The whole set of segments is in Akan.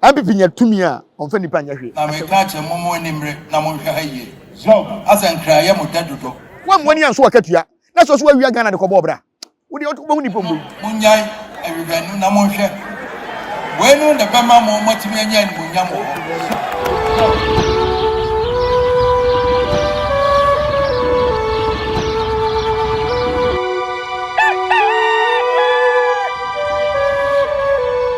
NPP nya tumi a, ɔmfa nnipa nyɛ hwee. Na mereka akyerɛ mo, Momma mo ani mmere na monhwɛ ha yie. Asɛ nkra yɛ mo dɛ dodo. Woammu w'ani anso w'akatua na sɛ ɔso woawia Ghana de kɔbɔ ɔbra. Wo deɛ wobɛhu nnipa ɔmbɛwu. Monnyae ahwehwɛano na monhwɛ. Weinom na ɛbɛma mo moatumi anya animuonyam wɔ hɔ.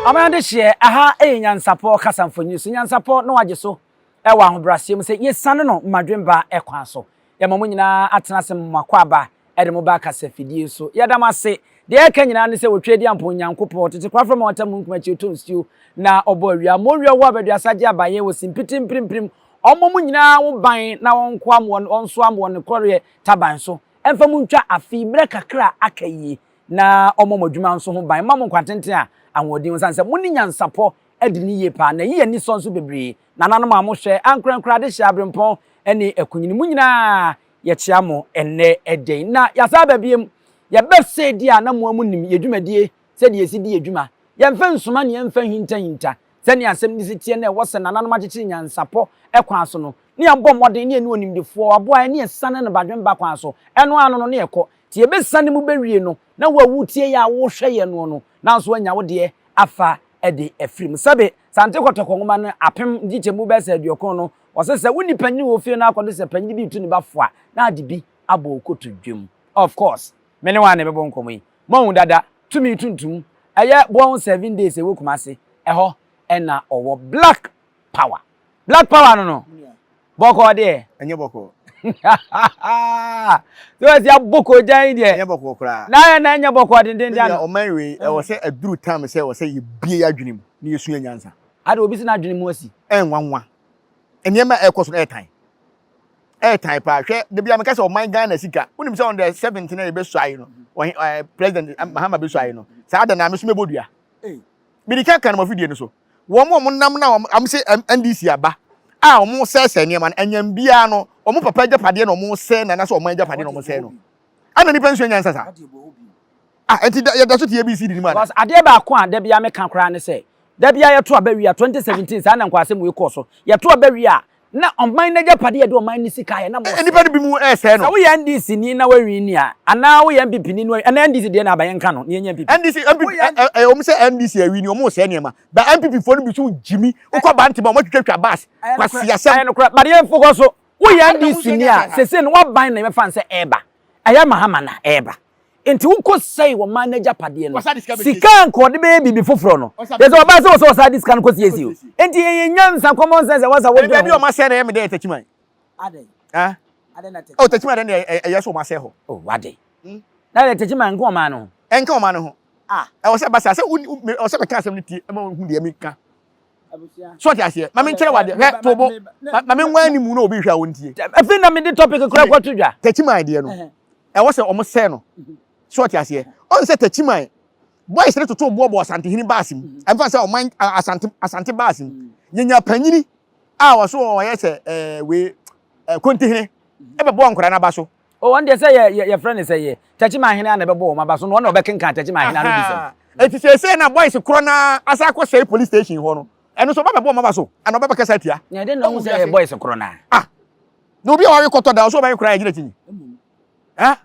Ɔman adehyeɛ, aha yɛ Nyansapɔ kasa mfonini so. Nyansapɔ na wagye so wɔ ahobrɛaseɛ mu sɛ yɛsiane no mmadwemba kwan so. Yɛma mo nyinaa atena ase ma mo akwaaba de mo ba kasafidie so. Yɛda mo ase. Deɛ yɛka nyinaa ne sɛ wɔtwa adi ampɔn Onyankopɔn, tete korafo ma ɔtam mununkum akyi ɔtɔ nsuo na ɔbɔ awia. Ma owia wɔ abaduasa gye abayɛ wɔ simpiti mpirimpirim. Ɔmmɔ mo nyinaa ho ban na ɔnkoa mo ɔnsoa mo wɔ ne kɔreɛ taban so. Ɛmfa mo ntwa afe yi mmerɛ kakra a aka yi na ɔmmɔ mo adwuma nso ho ban. Mma mo nkwa tenten a ahoɔden wɔ ɛsiane sɛ mo ne nyansapɔ adi no yie paa na ɛyi anisɔ nso bebree. Nananom a mohwɛ, ankorankoro, adehyeɛ, aberempɔn ne akunini, mo nyinaa yɛkyea mo ɛnnɛ da yi. Na yɛasan aba biom, yɛbɛ sɛ di a na mo a monim yɛ dwumadie sɛdeɛ yɛsi di yɛ dwuma. Yɛmfa nsuma ne yɛmfa nhintahinta sɛdeɛ asɛm no si teɛ na ɛwɔ sɛ nananom akyekyere nyansapɔ kwan so no, ne yɛabɔ mmɔden ne yɛne onimdefoɔ aboa yɛn ne yɛsane no badwemba kwan so, ɛno ano no ne yɛkɔ. Nti yɛbɛsane mu bɛwie no na wo a wotie yɛ a wohwɛ yɛn noɔ no na nso woanya wo deɛ afa de afiri mu. Sɛbe Sante Kɔtɔkɔ nwoma no apem nkyekyɛmu bɛyɛ sɛ aduokron no, wɔse sɛ wonni panyini wɔ fie no akɔdo sɛ panyini bi retu ne ba fo a, na ade bi abɔ wo kotodwe Of course, me ne wo a na yɛbɛbɔ nkɔmmɔ yi. Moahu dada, tumi tuntum, ɛyɛ Boɔho 7 days ɛwɔ Kumasi, ɛhɔ na ɔwɔ Black Power. Black Power no no, bɔkɔɔ deɛ. Ɛnyɛ bɔkɔɔ. Sɛ wɔasi abɔ koogyan yi deɛ. Ɛnyɛ bɔkɔɔ koraa. Na ayɛ na ɛnyɛ bɔkɔɔ dendenden ano. Menua, ɔman wei, ɛwɔ sɛ ɛduru time sɛ ɛwɔ sɛ yɛbue yɛn adwene mu na yɛsua nyansa. Ade obi sɛ n'adwene mu asi. Ɛnwanwa. Nneɛma a ɛrekɔ so no ɛyɛ tan. Ɛyɛ tan paa. Hwɛ, da biara meka sɛ ɔman Ghana sika. Wonim sɛ on the 7th na yɛbɛsuae no, ɔhe, ɛɛ, President Mahama bɛsuae no, saa da no ara me nso mɛbɔ dua. Mede ka ka no mafidie no so. Wɔn a wɔnam na wɔn se NDC aba a wɔsɛesɛe nneɛma no, anyam biara no, wɔn papa agyapadeɛ na wɔsɛe no anaasɛ wɔn agyapadeɛ na wɔsɛe no. Ana nipa nsua nyansa saa? Ah, nti yɛda so te ABCD no mu ana? Because adeɛ baako a da biara meka koraa ne sɛ, da biara yɛto aba wie a, 2017 saa na nkwasɛm wei kɔɔ so, yɛto aba wie a, na ɔman no agyapadeɛ yɛde ɔman no sika ayɛ na mo Nnipa no bi mu ɛresɛe no. Sɛ woyɛ NDC ni na woawi ni a, anaa woyɛ NPP ni na woawi, ɛnna NDC deɛ na aba yɛnka no na yɛnyɛ NPP. NDC, NPP, ɛyɛ wɔn sɛ NDC awi ni, wɔn resɛe nneɛma. But NPP foɔ no bi nso gyimi, wokɔ Bantama wɔn atwitwatwa bus, kwasiasɛm. Ɛyɛ nokorɛ, but yɛn focus so, woyɛ NDC ni a, sese no w'aban na yɛbɛfa no sɛ ɛreba, ɛyɛ Mahama na ɛreba. Nti wokɔ sɛe ɔman no agyapadeɛ no, sika a nka ɔde bɛyɛ biribi foforɔ no, yɛ sɛ ɔbaa sɛ wɔ sɛ ɔsan de sika no kɔ siesie o. Nti ɛyɛ nyansa, common sense ɛwɔ sɛ wodwene ho. Baabi a wɔasɛe no ɛyɛ me dɛ yɛ Techiman. Adɛn? Ah? Adɛn na Techiman? Oh, Techiman dɛn deɛ ɛyɛ sɛ wɔasɛe hɔ. Oh, wadɛn? Na deɛ Techiman nka ɔman no ho. Ɛnka ɔman no ho. Ah. Ɛwɔ sɛ basa sɛ ɛwɔ sɛ meka asɛm no tie ma wohu deɛ meka. So ɔte aseɛ? Ma menkyerɛ wo adeɛ. Hwɛ, to bo. Ma menwa anim na obi hwɛ a ɔntie. Afei na mede topic koraa kɔto dwa. Techiman deɛ no, ɛwɔ sɛ wɔn sɛɛ no. So ɔte aseɛ? Ɔn sɛ Techiman boys no toto boɔ bɔ Asantehene baase mu. Ɛmfa sɛ ɔman Asante Asante baase mu. Yɛnya panyini a ɔso ɔyɛ sɛ ɛɛ wei ɛɛ Kontihene ɛbɛbɔ nkwadaa n'aba so. O wɔn deɛ sɛ yɛ yɛ yɛfrɛ no sɛ yɛ Techiman hene a na ɛbɛbɔ wɔn aba so no wɔn na wɔbɛkenkan Techiman hene ano bisɛm. Eti seesei na boys korɔ no ara asan akɔ sɛe police station hɔ no, ɛno nso ɔba bɛbɔ wɔn aba so anaa ɔba bɛkasa atia? Na ɛdɛn na wohu sɛ ɛyɛ boys korɔ no ara? Ah! Na obi a ɔwe kɔtɔ da, ɔsɛ ɔbɛwe koraa yɛgyina akyi. Ah!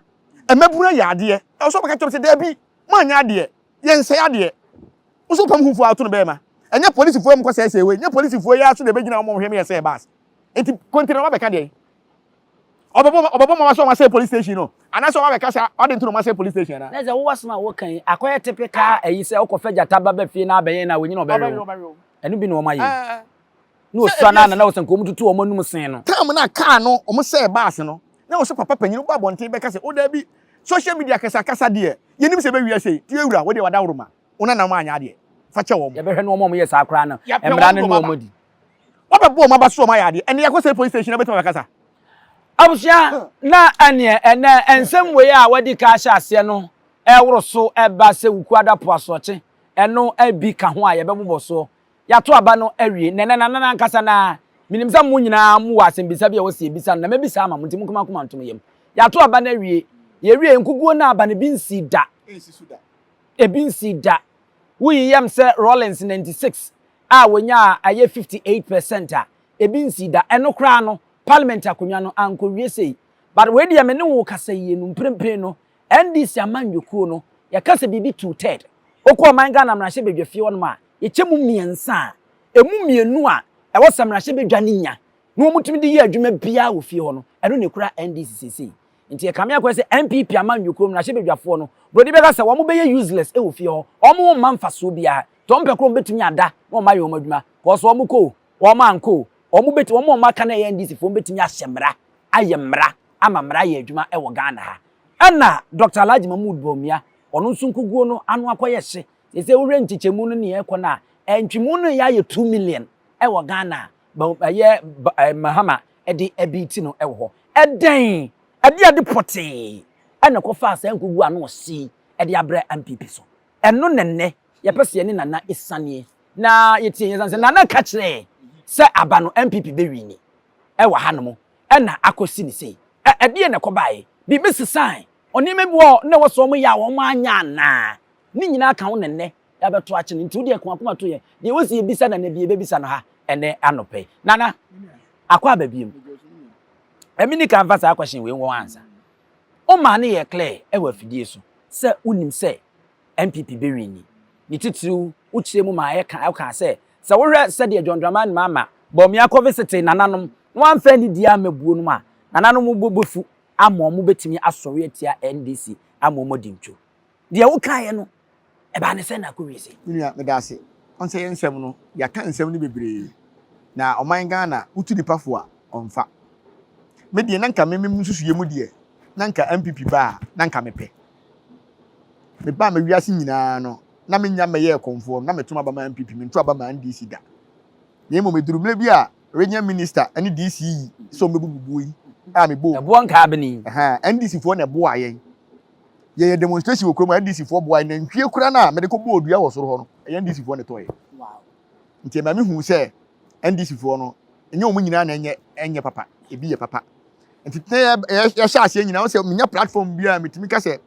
Mmabunu ayɛ adeɛ, ɛwɔ sɛ ɔbɛka kyerɛ sɛ daabi, moanyɛ adeɛ, yɛnsɛe adeɛ. Wo nso wopam hufoɔ a woto no bɛrima. Ɛnyɛ polisifoɔ a wɔkɔ sɛesɛe wei, ɛnyɛ polisifoɔ yi ara so na ɛbɛgyina wɔn hwɛ me yɛsɛe bus. Enti konti na wɔabɛka deɛn? Ɔbɛbɔ ɔbɛbɔ mama sɛ ɔmasɛe police station no anaasɛ ɔba bɛka sɛ ɔde nti na ɔmasɛe police station anaa? Na sɛ wowɔ asɛm a woka yi akɔyɛ typical ayi sɛ wokɔfa gyata ba ba fie na abɛyɛn no a wɔnyini ɔbɛwe wo. Ɛno bi na wɔn ayɛ yi. Na wɔsua no ana na wɔsɛ nka wɔn tutu wɔn anum sen no. Time no a car no wɔn sɛɛ bus no na wɔsɛ papa panyin woba abɔnten bɛka sɛ oh daabi social media kasa kasa deɛ yɛnim sɛ ɛbɛwia sei nti awura wo deɛ wadaworoma wo nananom anyɛ adeɛ fa kyɛ wɔn. Yɛbɛhwɛ ne wɔn a wɔyɛ saa koraa no Yɛapɛ mmara wɔn no de ne wɔn wɔn aba. adi. Wɔbɛbɔ wɔn aba so wɔn ayɛ adeɛ. Ɛnɛ yɛkɔ sɛ police station na bɛtumi abɛkasa. Abusua, na ɛneɛ ɛnɛ nsɛm wei a wadi ka ahyɛ aseɛ no ɛworo so ɛba sɛ Wukuada po asorɔkye ɛno bi ka ho a yɛbɛbobɔ soɔ. Yɛato aba no awie na ɛnɛ Nana no ankasa no ara, menim sɛ mo nyinaa mowɔ asɛmbisa bi a ɛwɔ sɛ yɛbisa no na mɛbisa ama mo nti monka mo akoma nto mo yam. Yɛato aba no awie, yɛwie nkuguo no aba no ebi nsii da. Ebi nsii da. Woyi yam sɛ Rawlings 96. a wɔnyaa ɛyɛ 58 percent a ebi nsii da. Ɛno koraa no, parliament akonnwa no ankɔwie sei. But wei deɛ me ne wo kasa yie no, mprempren no, NDC amanyɔkuo no, yɛka sɛ biribi two third. Wokɔ ɔman Ghana mmarahyɛbadwafie hɔnom a, yɛkyɛ mu mmiɛnsa a, ɛmu mmienu a ɛwɔ sɛ mmarahyɛbadwa no nya na wɔtumi de yɛ adwuma biara wɔ fie hɔ no, ɛno na ɛkura NDC seesei. Nti ɛkame akɔyɛ sɛ NPP amanyɔkuo mmarahyɛbadwafoɔ no, buroni bɛka sɛ wɔn bɛyɛ useless wɔ fie hɔ, wɔn mma mfasoɔ biara. Nti wɔn pɛ koro wɔn bɛtumi ada na wɔn ayɛ wɔn adwuma, kɔɔ so wɔn kɔ o, wɔn ankɔ o, wɔn bɛtumi, wɔn a wɔn aka no ɛyɛ NDC foɔ, wɔn bɛtumi ahyɛ mmara, ayɛ mmara ama mmara ayɛ adwuma wɔ Ghana ha. Ɛna Dr. Alhaji Mahmood Bawumia, ɔno nso nkuguo no ano akɔyɛ hye. Seesei wohwɛ nkyekyɛmu no nea ɛkɔ no a, ntwemu no yɛ ayɛ 2 million wɔ Ghana a, ɛyɛ Mahama de abiiti no wɔ hɔ. Ɛdɛn, ɛde ade pɔtee ɛna ɛkɔfaa saa nkuguo ano ɔhye yi de abrɛ NPP so. Ɛno na nnɛ yɛpɛ sɛ yɛne Nana saneɛ na yɛtie yɛn sɛ Nana ka kyerɛɛ sɛ aba no NPP bɛwini ɛwɔ hanom ɛna akɔsi ne sei. Ɛdeɛ na ɛkɔbaeɛ? Biribi sesae. Nneɛma bi wɔ na ɛwɔ sɛ wɔn yɛ a wɔn anyɛ anaa? Ne nyinaa ka ho na nnɛ yɛabɛto akye no. Nti wodeɛ ko akoma to yɛn. Deɛ ɛwɔ sɛ yɛbisa Nana bi yɛbɛbisa no ha ɛnɛ anɔpa yi. Nana, akɔ aba biom. Ɛmi ni kan fa saa question wei wɔ ansa. Wo maa no yɛ clear ɛwɔ afidie so sɛ wonim sɛ NPP bɛwini. Ne titiriw wokyerɛ mu ma ɛka ɛka sɛ sɛ wohwɛ sɛdeɛ John Dramani Mahama Bawumia akɔ visit nananom na wamfa anidie ammɛbuo nom a, nananom bo bɛfu ama wɔn bɛtumi asɔre atia NDC ama wɔn adi ntwo. Deɛ wokaeɛ no, ɛbaa ne sɛ na akɔwie sei. Me nua, meda ase. Ɔn sɛ yɛn nsɛm no, yɛaka nsɛm no bebree. Na ɔman Ghana, wotu nipa fo a, ɔmfa. Me deɛ, na nka me me nsusuiɛ mu deɛ, na nka NPP ba a, na nka mepɛ. Mebaa me wiase nyinaa no, na menya mmɛyɛɛ kɔmfoɔ no, na meto aba ma NPP, mento aba ma NDC da. Na mmom ɛduru mmerɛ bi a regional minister ne DC yi sɛ wɔbɛbu bubuo yi a mebɔɔ mu. Ɛboɔ nkaa bene yi. NDC foɔ na ɛboa yɛn. Yɛyɛ demonstration wɔ kurom a NDC foɔ boa yɛn. Nantwie kora no a mede kɔbɔɔ dua wɔ soro hɔ no, ɛyɛ NDC foɔ na ɛtɔeɛ. Nti ɛma mehu sɛ NDC foɔ no, ɛnyɛ wɔn nyinaa na ɛnyɛ ɛnyɛ papa, ebi yɛ papa. Nti tena yɛhyɛ aseɛ nyinaa, sɛ menya platform bi a metumi ka sɛ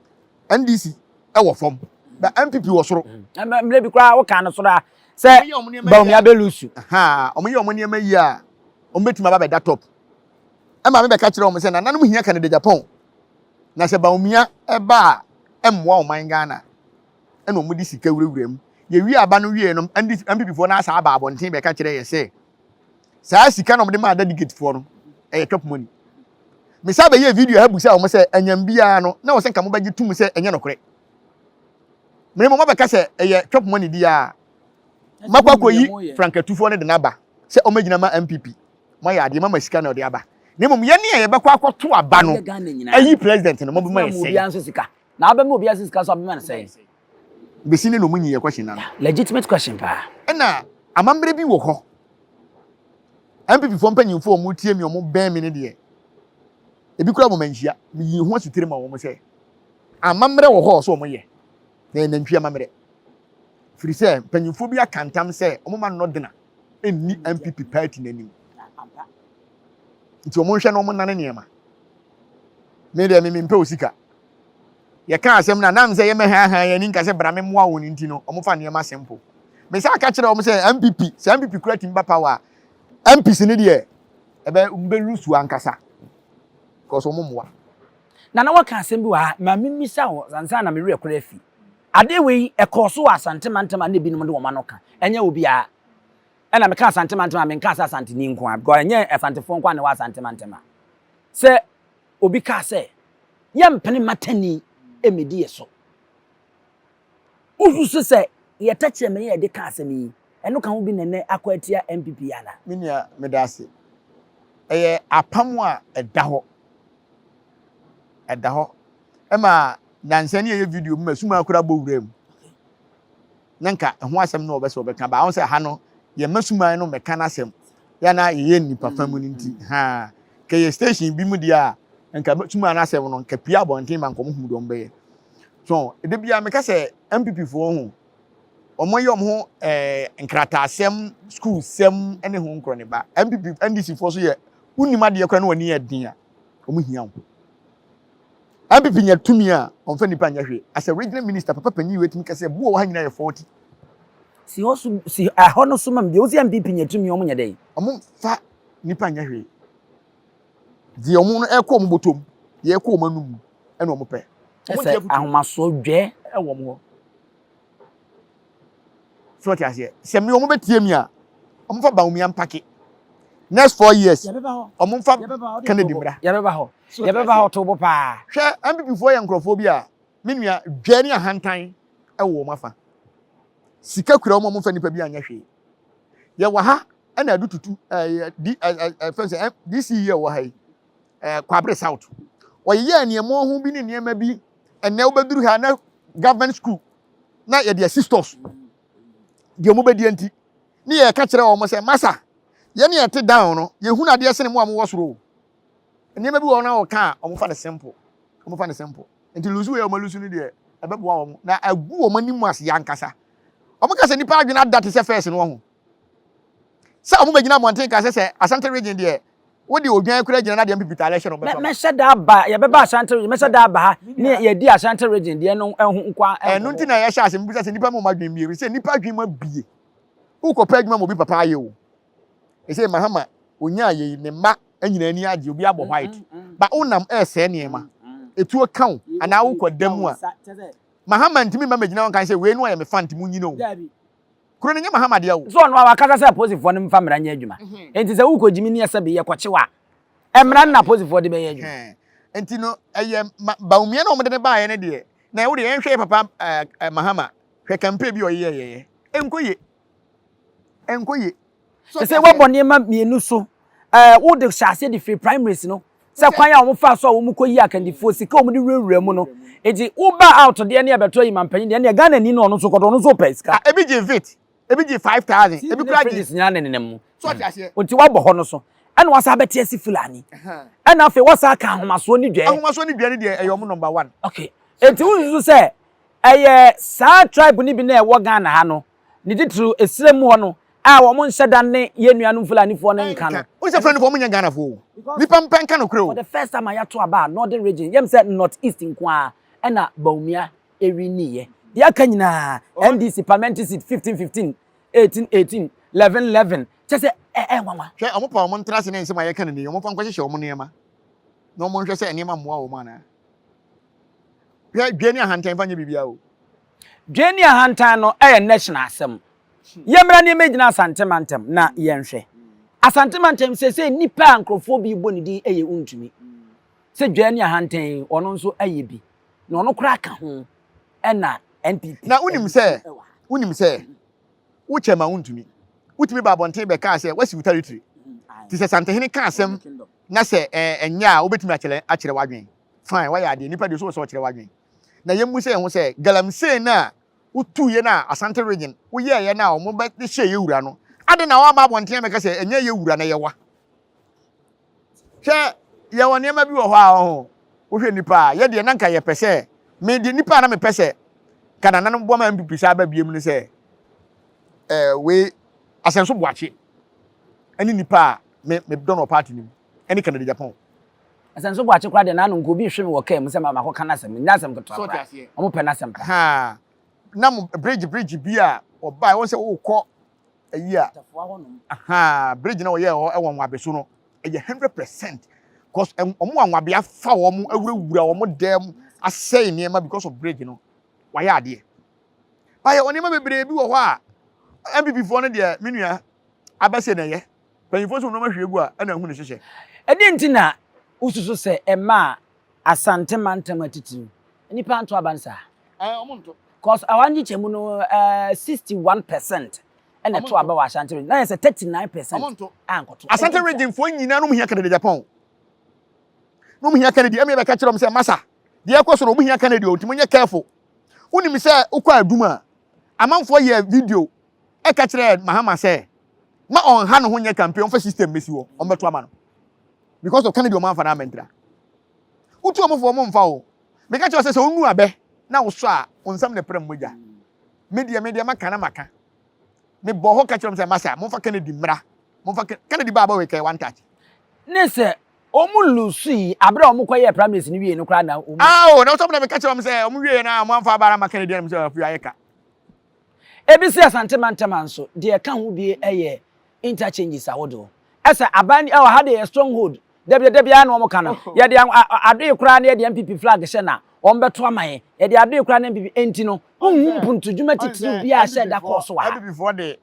NDC ɛwɔ fam, na NPP wɔ soro. Mmerɛ bi koraa woka no soro a sɛ Bawumia bɛlusu. Wɔn yɛ wɔn nneɛma yie a, wɔn bɛtumi aba bɛda top. Ɛma me bɛka kyerɛ wɔn sɛ nananom hia Canada Japan. Na sɛ Bawumia ɛba a, ɛmmoa ɔman Ghana. Ɛna wɔn de sika wurawura mu. Yɛwie aba no wie no, NPP foɔ no asa aba abɔnten bɛka kyerɛ yɛ sɛ saa sika na wɔde maa delegate foɔ no ɛyɛ chop money. Mesa bɛyɛ video ha busa wɔn sɛ anyam biara no na wɔsɛ nka mobɛgye tum sɛ ɛnyɛ nokorɛ. Mene mo mabɛka sɛ ɛyɛ chop money di a makɔ akɔyi frankatufoɔ no de n'aba sɛ ɔmɛgyina ma NPP. Moayɛ adeɛ mama sika na ɔde aba. Na mmom yɛne a yɛbɛkɔ akɔto aba no ayi president no mobɛma yɛ sɛn. Na abɛma obiara sika so abɛma no sɛn. Bɛsi ne na ɔmo nyi yɛ question na no. Legitimate question paa. Ɛna amammerɛ bi wɔ hɔ. NPP foɔ mpanyinfoɔ a wɔn tie mi wɔn bɛn mi ne deɛ ebi kura wɔn manhyia meyi ho asutire ma wɔn sɛ amammerɛ wɔ hɔ sɛ wɔn yɛ na yɛ nantwi amammerɛ firi sɛ mpanyinfoɔ bi aka ntam sɛ wɔn ma nnɔdena nni NPP party n'anim nti wɔn nhwɛ na wɔn nane nneɛma me deɛ me mempɛ osika yɛka asɛm no a nam sɛ yɛmɛhaahaa yɛn ani nka sɛ bra me mmoa wɔn nti no wɔn fa nneɛma simple me sa aka kyerɛ wɔn sɛ NPP sɛ NPP kura team ba power a MPs ne deɛ ɛbɛ bɛlusu ankasa because wɔn mmoa. Na na wɔka asɛm bi wɔ ha ma memmisa wɔ ansa na me werɛ koraa afi. Adeɛ wei ɛkɔɔ so wɔ Asante mantam a na ebinom de wɔn ano ka. Ɛnyɛ obiara. Ɛna meka Asante mantam a menka sɛ Asanteni nko ara because ɛnyɛ Asantefoɔ nko ara na ɛwɔ Asante mantam a. Sɛ obi kaa sɛ yɛmpene matani mmɛdi yɛ so. Wosusu sɛ yɛ tɛkyerɛma yi a yɛde ka asɛm yi, ɛno ka ho bi na ɛnnɛ akɔ atia NPP yi anaa? Me nua, meda ase. Ɛyɛ apam a ɛda hɔ. Ɛda hɔ. Ɛma nansa ni yɛyɛ video bi ma suma koraa bɔ wura mu. Na nka ɛho asɛm na ɔbɛ sɛ ɔbɛka ba. Ahun sɛ ha no, yɛmma suman no mmɛka n'asɛm. Yɛ na yɛyɛ nnipa fa mu no nti. Ha, nka yɛ station bi mu deɛ a, nka suman no asɛm no, nka pue abɔnten ma nka ɔmo hu deɛ ɔmo bɛyɛ. So, ɛda biara meka sɛ NPP foɔ ho, wɔn yɛ wɔn ho ɛɛ nkrataasɛm, sukuusɛm ne ho nkorɔ ne ba. NPP, NDC foɔ so yɛ, wonim adeɛ koraa na wɔn ani yɛ den a, wɔn hia wo. NPP nya tumi a, wɔn fɛ nipa nyɛ hwee. As a regional minister, papa panyin wei tumi ka sɛ, bu wɔ ha nyinaa yɛ 40. Si hɔ so si ɛhɔ no so ma me bio. Wosi NPP nya tumi wɔn nyɛ dɛn? Wɔn fa nipa nyɛ hwee. Deɛ wɔn no ɛkɔ wɔn bɔtɔm, deɛ ɛkɔ wɔn anum ɛna wɔn pɛ. Ɛsɛ ahomasoɔ dwɛ. Ɛwɔ wɔn hɔ. So wɔte aseɛ. Sɛ mi wɔn bɛtie mi a, wɔn fa Bawumia mpake. Next 4 years, wɔn fa Kennedy mmra. Yɛbɛba hɔ. Yɛbɛba hɔ to bo paa. Hwɛ, NPP foɔ yɛ nkurɔfoɔ bi a, me nua, dwɛ ne ahantan ɛwɔ wɔn afa. Sika kura wɔn a, wɔmfa nipa bi anyɛ hwee. Yɛwɔ ha ɛna adu tutu ɛɛ di ɛɛ ɛɛ fɛn sɛ DC yɛ wɔ ha yi, Kwabere South. Ɔyeyɛɛ nneɛma ho bi ne nneɛma bi. Ɛnɛ wobɛduru ha na government school na yɛde asi stores deɛ wɔn bɛdi nti ne yɛka kyerɛ wɔn sɛ, masa, yɛn ne yɛte down no, yɛhunu adeɛ sene mo a mowɔ soro o. Nneɛma bi wɔ hɔ na wɔka a, wɔn fa no simple, wɔn fa no simple. Nti lose wei a wɔn lose no deɛ, ɛbɛboa wɔn na agu wɔn anim ase ankasa. Wɔn ka sɛ nipa adwene ada te sɛ first no wɔ ho sɛ wɔn bɛgyina abɔnten ka sɛ Asante Region deɛ, wode odwan kura gyina na deɛ NPP taale hyɛ no, wɔbɛtɔ. Mɛhyɛ da aba, yɛbɛba Asante Region, mɛhyɛ da aba ha ne yɛdi Asante Region deɛ no ho nkwa. Ɛno nti na yɛhyɛ ase mbisa sɛ nipa mu ɔmo adwene mie sɛ nipa adwene mu abie. Wokɔpɛ adwuma ma obi papa ayɛ o. Ɛsɛ Mahama onyaa yɛ ne mma nyinaa ani agye, obi abɔ white ba, wonam ɛresɛe nneɛma, etuo ka wo anaa wokɔ da mu a, Mahama ntumi mma mɛgyina wɔn kan sɛ wei no ayɛ me fa, nti mu nyina o. Kuro no nyɛ Mahama deɛ o. So ɔno a wakasa sɛ apolisifoɔ no mfa mmara nyɛ adwuma? Nti sɛ wokɔ gyimi ne ɛsɛ bi yɛkɔkye wa, mmara no na apolisifoɔ de bɛyɛ adwuma. Nti no ɛyɛ Bawumia na wɔde ne baayɛ no deɛ, na ɛwo deɛ, yɛnhwɛ yɛ papa Mahama, hwɛ campaign bi a ɔyɛ yɛyɛ, ɛnkɔ ye, ɛnkɔ ye. Sɛ sɛ wɔbɔ nneɛma mmienu so, wode hyɛ aseɛ de firi primaries no sɛ kwan a wɔn fa so a wɔn kɔ yi akandifoɔ, sika a wɔn de wurawura mu no, eti woba out deɛ ne ɛbɛtɔ yi mampanyin deɛ, ne Ghana ni no, ɔno nso kɔtɔ, ɔno nso pɛ sika. Ebi gye vit, ebi gye 5,000, ebi kura gye. Fridges nyinaa ne nenam mu. So ɔte aseɛ. Nti wabɔ hɔ no so, ɛna wasa abɛte asi Fulani, ɛna afei wasa aka ahomasoɔ ne dwɛ. Ahomasoɔ ne dwɛ ne deɛ, ɛyɛ ɔmo number one. Okay, eti wususu sɛ ɛyɛ saa tribe ni bi na ɛwɔ Ghana ha no, ne titiriw esrɛ mu hɔ no a wɔn nhyɛ da ne yɛn nuanom Fulanifoɔ no nka no? Wo sɛ Fulanifoɔ, ɔmo nyɛ Ghanafoɔ o. Nipa mpɛ nka nokorɛ o. For the first time a yɛato aba a, Northern Region, yɛm sɛ North East nko ara ɛna Bawumia ɛwiniiɛ. Deɛ aka nyinaa, NDC parliamentary seat 15 15, 18 18, 11 11, kyɛ sɛ ɛɛ nwanwa. Hwɛ, ɔmo pa ɔmo ntena ase ne nsɛm a yɛka no ni, ɔmo fa nkɔhyehyɛ ɔmo nneɛma na ɔmo nhwɛ sɛ nneɛma mmoa wɔn anaa. Hwɛ, dwe ne ahantan fa nyɛ biribiara o. Dwe ne ahantan no ɛyɛ national asɛm. Yɛmmra ne yɛmmɛgyina Asante mantam na yɛnhwɛ. Asante mantam seesei nnipa a nkurɔfoɔ bi bɔ ne din yɛ wontumi. Sɛ dwa ne ahantan yi, ɔno nso ayɛ bi. Na ɔno koraa ka ho ɛna NPP. Na wonim sɛ, wonim sɛ wokyɛ ma wontumi. Wotumi ba abɔnten bɛkaa sɛ woasi wo territory. Te sɛ Santehene ka asɛm na sɛ ɛnyɛ a, wobɛtumi akyerɛ akyerɛ w'adwene. Fine, woayɛ adeɛ. Nipa deɛ so wɔ sɛ ɔkyerɛ w'adwene. Na yɛmmu sɛ yɛn ho sɛ galamsey no a wotuiɛ no a Asante Region woyɛeɛ no a wɔn bɛ de hyɛɛ yɛ wura no, ade na wɔaba abɔnten amɛka sɛ ɛnyɛ yɛ wura na yɛwa. Hwɛ, yɛwɔ nneɛma bi wɔ hɔ a ɔho wohwɛ nipa a yɛdeɛ na nka yɛpɛ sɛ, me deɛ nipa a na mepɛ sɛ ka nananom boa ma NPP saa ba biem no sɛ wei Asɛnso Boakye ɛne nipa a me medɔ no wɔ party no mu ɛne Kennedy Agyapong. Asɛnso Boakye koraa deɛ, n'ano nka obi hwe me wɔ kaa mu sɛ ma makɔka n'asɛm, nyɛ asɛm ketewa koraa. Wɔn pɛ n'asɛm paa. Ha na mo bridge bi a ɔbaa wɔn sɛ wokɔ ayi a, aha bridge na wɔyɛ hɔ ɛwɔ Nwabe so no, ɛyɛ 100%, cause wɔn a Nwabe afa wɔn awurawura wɔn dɛm asɛe nneɛma because of bridge no, wɔayɛ adeɛ. Bayɛ wɔ nneɛma bebree bi wɔ hɔ a NPP foɔ no deɛ, me nua, abɛsɛ na ɛyɛ mpanyinfoɔ sɛ wɔn nneɛma hwie gu a ɛna ehu ne hyehyɛ. Ɛdeɛn nti na wosusu sɛ ɛmaa Asante mantam atitiriw nnipa nto aba no saa? Ɛɛ, wɔn nto. Cause awa nkyekyɛmu no 61% ɛna ɛto aba wɔ Ashanti Region. Na yɛ sɛ 39% ankɔto. Asante Region foɔ nyinaa no hia Kennedy Agyapong. No hia Kennedy. Ɛmi bɛka kyerɛ wɔn sɛ masa deɛ ɛkɔ so no, wɔn hia Kennedy o, nti mo nyɛ careful. Wonim sɛ wokɔ adum a, amanfoɔ yɛ video ɛka kyerɛ Mahama sɛ ma ɔnha ne ho nyɛ campaign, ɔmfa system bɛsi hɔ, ɔmbɛto ama no because of Kennedy. Ɔmo amfa no amɛntra wotu ɔmo fo, ɔmo mfa o. Meka kyerɛ sɛ wonu abɛ na wosɔ a, wo nsam ne prɛm mogya. Me deɛ maka na maka, mebɔ hɔ ka kyerɛ m sɛ masa, momfa Kennedy mmra, momfa Kennedy ba abɔ wekɛ one touch. Ne sɛ wɔn lose yi abere a wɔn kɔ yɛ primaries no wie no koraa na wɔn. Ah o, na wosɔ na meka kyerɛ m sɛ ɔmo wie na ɔmo amfa abara ma Kennedy anam sɛ afei ayɛ ka. Ebi si Asante mantam ha nso, deɛ ɛka ho bie yɛ interchanges ahodoɔ. Ɛsɛ aban ɛwɔ ha deɛ yɛ stronghold. Dabi da biara na wɔn ka no. Yɛde adoe koraa na yɛde NPP flag hyɛ na wɔn bɛto ama yɛn. Yɛde adoe koraa na NPP enti no, wonhu mpuntudwuma titiriw biara a hyɛ da kɔɔ so wɔ ha. NPP foɔ de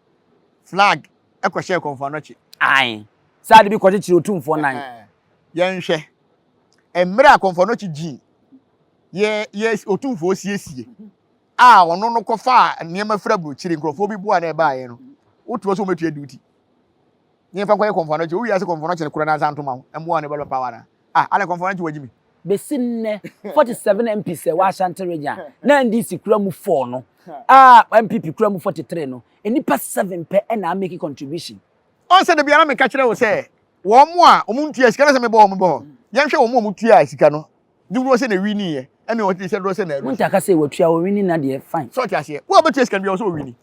flag ɛkɔhyɛɛ Kɔmfo Anɔkye. Ae. Sɛ ade bi kɔkyekyere Otumfoɔ nan. Yɛnhwɛ. Mmerɛ a Kɔmfo Anɔkye gyii yɛ yɛ Otumfoɔ siesie a ɔno no kɔfaa nneɛma firi aburokyire nkurɔfoɔ bi boa na ɛbaeɛ no, wotoa sɛ wɔbɛtua duty. Ne yɛmfa nkɔyɛ Kɔmfo Anɔkye. Wowie ase Kɔmfo Anɔkye no korɔ na nsa ntoma ho mmoa ne bɛlɔ pawa na. Ah, alɛ Kɔmfo Anɔkye wagyi me. Besi nnɛ, 47 MPs a ɛwɔ Ashanti Region a na NDC kura mu four no, a NPP kura mu 43 no, nnipa seven pɛ na amake contribution. Ɔn sɛ dabiara na meka kyerɛ wo sɛ wɔn a wɔn ntua sika na sɛ mebɔ wɔn bɔ hɔ. Yɛnhwɛ wɔn a wɔn tuaa sika no dodoɔ sɛ na ɛwini yɛ ɛne wɔn sɛ dodoɔ sɛ na ɛlose. Wonta ka sɛ watua ɔwini na deɛ fine. Sɛ ɔte aseɛ. Wo a wobɛtua sika no biara ɔsɛ ɔwini.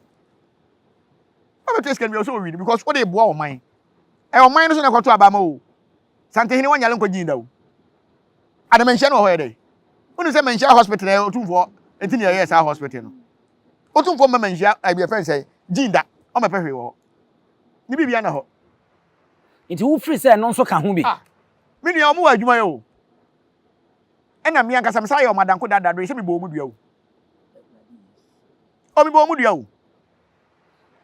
Wo a wobɛtua sika no biara ɔsɛ ɔwini because wode boa ɔman. Ɛyɛ ɔman no so na ɛkɔto aba ama wo o. Santehene wanyare nkɔ gyin da o. Ada manhyia no wɔ hɔ yɛ dɛ. Wonim sɛ manhyia hospital yɛ otumfoɔ nti na yɛyɛɛ saa hospital no. Otumfoɔ mma manhyia ɛbi ɛfɛn sɛ gyin da. Ɔmɛpɛ hwee wɔ hɔ. Ne biribi ana hɔ. Nti wo firi sɛ ɛno nso ka ho bi? Ah, me nua ɔmo wɔ adwuma yɛ o. Ɛna me ankasa me saa yɛ ɔmo adanko dada do sɛ me bɔ ɔmo dua o. O me bɔ ɔmo dua o.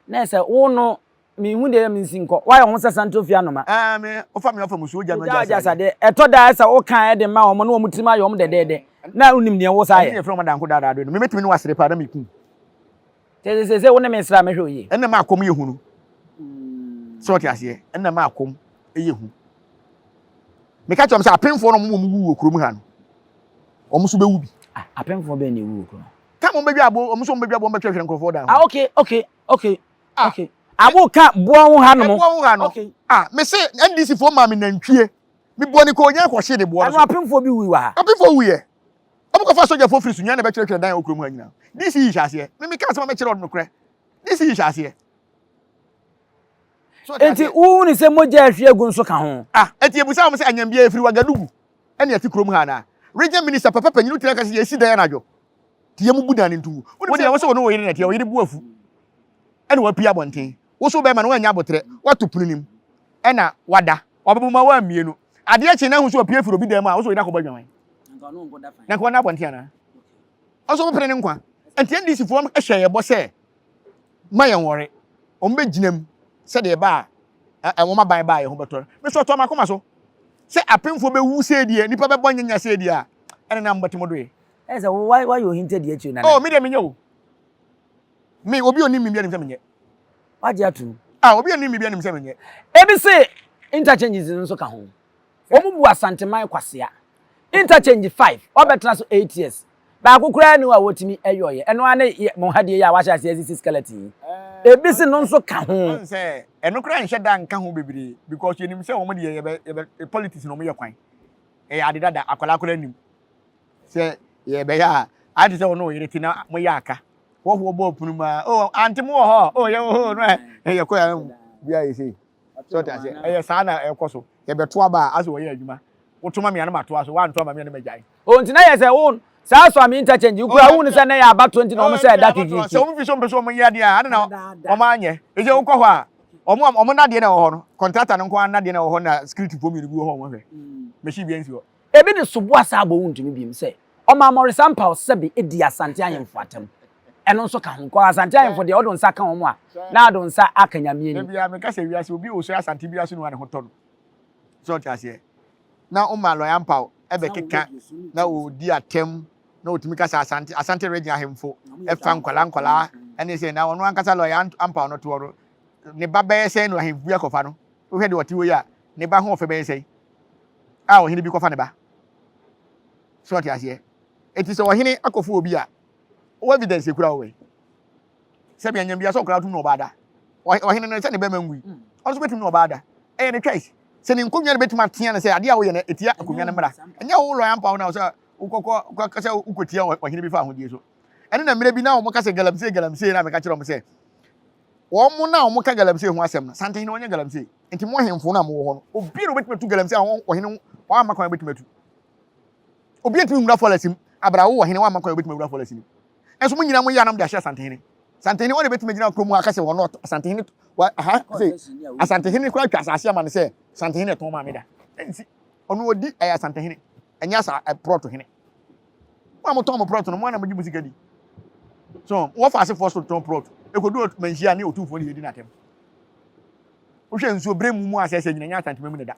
Na ɛsɛ wo no Minhu deɛ mensi nkɔ. Woayɛ wo ho sɛ santofi anoma. Ɛɛ me, wofa me ɔfa musuo gya me ɔgya asadeɛ. Ɛtɔ da a ɛsɛ woka ɛde ma wɔn na wɔn tirim ayɛ wɔn dɛdɛɛdɛ na wonim deɛ wo saa yɛ. Ɛno na yɛfrɛ wɔn adanko daadaa doe no. Me mɛtumi ne wo asere paa na meku wo. Kyerɛ sɛ seesei wo ne me sere a mɛhwɛ wo yie. Ɛnna ɛma akɔm yɛ hu no. Sɛ wote aseɛ? Ɛnna ɛma akɔm yɛ hu. Meka kyerɛ wɔn sɛ apemfoɔ no wɔn a wɔwu wɔ kurom ha no, wɔn nso bɛwu bi. Ah, apemfoɔ bɛn na ɛwu wɔ kurom ha? Tam wɔn bɛdwa abo, wɔn nso wɔn bɛdwa abo, wɔn bɛtwerɛtwerɛ nkurɔfoɔ dan ho. Ah, okay, okay, okay. Ah, okay. Abo ka boɔ ho ha nom. Boɔ ho ha no. Okay. Ah, me se NDC foɔ maa me nantwie. Me boɔ ne kɔ onyan kɔ hye de boɔ no so. Ɛno apemfoɔ bi wui wɔ ha. Apemfoɔ wui yɛ. Ɔmo kɔ fa sogyafoɔ firi Sunyani na bɛtwerɛtwerɛ dan wɔ kurom ha nyinaa. DC yi hyɛ aseɛ. Me me ka asɛm a mɛkyerɛ ɔno nokorɛ. DC yi hyɛ aseɛ. Enti wohu ne sɛ mogya ahwie agu nso ka ho. Ah, enti ebusa wɔn sɛ anyambia efiri Wagadugu ɛne ɛte kurom ha anaa? Region minister papa panyin wogyina ka sɛ yɛsi dan anadwo. Nti yɛn mu bu dan no nto Wo deɛ wo sɛ wo ne wo yere na ɛteɛ, wo yere bu afu ɛna wapue abɔnten. Wo so bɛrima no woannya aboterɛ, woato pono no mu ɛna wada. Wabɛbɔ mu a woammue no. Adeɛ kye na ahu sɛ wapue afiri obi dan mu a, wo sɛ wo yere akɔbɔ adwaman. Na nka ɔnna abɔnten anaa? Ɔnso wobɛpene ne nkwa. Nti NDC foɔ hyɛ yɛ bɔ sɛ ma yɛn wɔre. Wɔn bɛgyina mu sɛdeɛ ɛba a wɔn aban ba a yɛn ho bɛtɔ no. Me so ɔtɔ m'akoma so sɛ apemfoɔ bɛwu sɛ deɛ nnipa bɛbɔ nyanya sɛ deɛ a ɛne na mbɔte mo doe. Ɛyɛ sɛ wo wayɛ ohinta di akyiri nana. Oh, me deɛ menyɛ o. Me, obi onim me bi anim sɛ menyɛ. Wagye atum. Ah, obi onim me bi anim sɛ menyɛ. Ebi se interchanges no nso ka ho. Wɔn bu Asanteman kwasea. Interchange 5, wabɛtena so 8 years. Baako koraa ni hɔ a wɔtumi yɔeɛ. Ɛno ara ne mo ha deɛ yi a wahyɛ aseɛ asisi skeleton yi. Ebi se no nso ka ho. Ɔn sɛ ɛno koraa nhyɛ da nka ho bebree because yɛnim sɛ wɔn deɛ yɛbɛ yɛbɛ politics na wɔn yɛ kwan. Ɛyɛ ade dada akwadaa koraa nim. Sɛ yɛbɛyɛ a, ayɛ te sɛ wo ne wo yere te na moyɛ aka. Hɔhoɔ bɔ pono mu a, oh, ante mo wɔ hɔ, oh, yɛwɔ hɔ, no ɛ, yɛkɔ yɛ bi ayɛ sei. So ɔte aseɛ, ɛyɛ saa na ɛkɔ so. Yɛbɛto aba a, asɛ wɔyɛ adwuma. Woto ma me a na matoa so, woanto ama me a na magyae. Oh, nti na yɛ sɛ wo saa Suame interchange wo kura wo hu sɛ na yɛ abatoɔ nti na wɔn sɛ ɛda kikiriki. Sɛ wɔn fi so mpɛ sɛ wɔn yɛ adeɛ a, ade na wɔn anyɛ. Ɛsɛ wokɔ hɔ a, wɔn wɔn nadeɛ na ɛwɔ hɔ no, kɔntrata no nko ara nadeɛ na ɛwɔ hɔ na security foɔ mmienu bi wɔ hɔ wɔn hwɛ. Machine bi nsi hɔ. Ebi de sobo asan abɔ wontumi biom sɛ ɔmaa Maurice Ampaw sɛbe dii Asante ahemfo atam. Ɛno nso ka ho. Kɔ Asante ahemfo deɛ wode wo nsa ka wɔn a, na ade wo nsa aka Nyame ani. Da biara meka sɛ wiase obi a ɔsua Asante biara so no a ne ho tɔ no. So ɔte aseɛ? Na woma Lɔya Ampaw bɛkeka na ɔdi atɛm na ɔtumi ka sɛ Asante Asante region ahemfo ɛfa nkwadaa nkwadaa ɛne sɛ na ɔno ankasa Lɔya Ampaw no toɔ no ne ba bɛyɛ sɛn na ahemfo bi akɔfa no. Wohwɛ deɛ ɔte hɔ yi a ne ba ho ɔfɛ bɛyɛ sɛn? a ɔhene bi kɔfa ne ba. So ɔte aseɛ? Eti sɛ ɔhene akɔfa obi a, wɔ evidence ekura wɔ yi. Sɛ bi anyam bi asɛ ɔkora tum na ɔbaa da. Ɔhene no sɛ ne bɛma ngui. Ɔno nso bɛtum na ɔbaa da. Ɛyɛ ne choice. Sɛ ne nkonnwa no bɛtum atea no sɛ adeɛ a woyɛ no etia akonnwa no mmara. Ɛnyɛ wo lɔya mpa wo na sɛ wokɔkɔ sɛ wokɔtia ɔhene bi fa ahodie so. Ɛne na mmerɛ bi na wɔn ka sɛ galamsey galamsey na meka kyerɛ wɔn sɛ wɔn na wɔn ka galamsey ho asɛm no santehene wɔnyɛ galamsey. Nti mo ahemfo no a mowɔ hɔ no, obiara obetumi atu galamsey a ɔhene wamma kwan obetumi atu. Obiara ntumi nwura forest mu abere a wowɔ hene wamma kwan obetumi awura forest mu. Nso mo nyinaa mo yɛ anam de ahyɛ Asantehene. Santehene wɔn na ebetumi gyina kurom aka sɛ wɔn Asantehene wa aha sɛ Asantehene koraa twa asase ama no sɛ Santehene ɛtɔn maame da. Ɛnsi ɔno odi ɛyɛ Asantehene ɛnyɛ asa prɔto hene. Mo a motɔn mo prɔto no mo a na mogye mo sika di. So wɔfa asefoɔ so tɔn prɔto ekodu manhyia ne otumfoɔ ne yɛdi n'atɛm. Wohwɛ nsuo bere mu mu asɛsɛ nyina nyɛ Asantema mu na ɛda.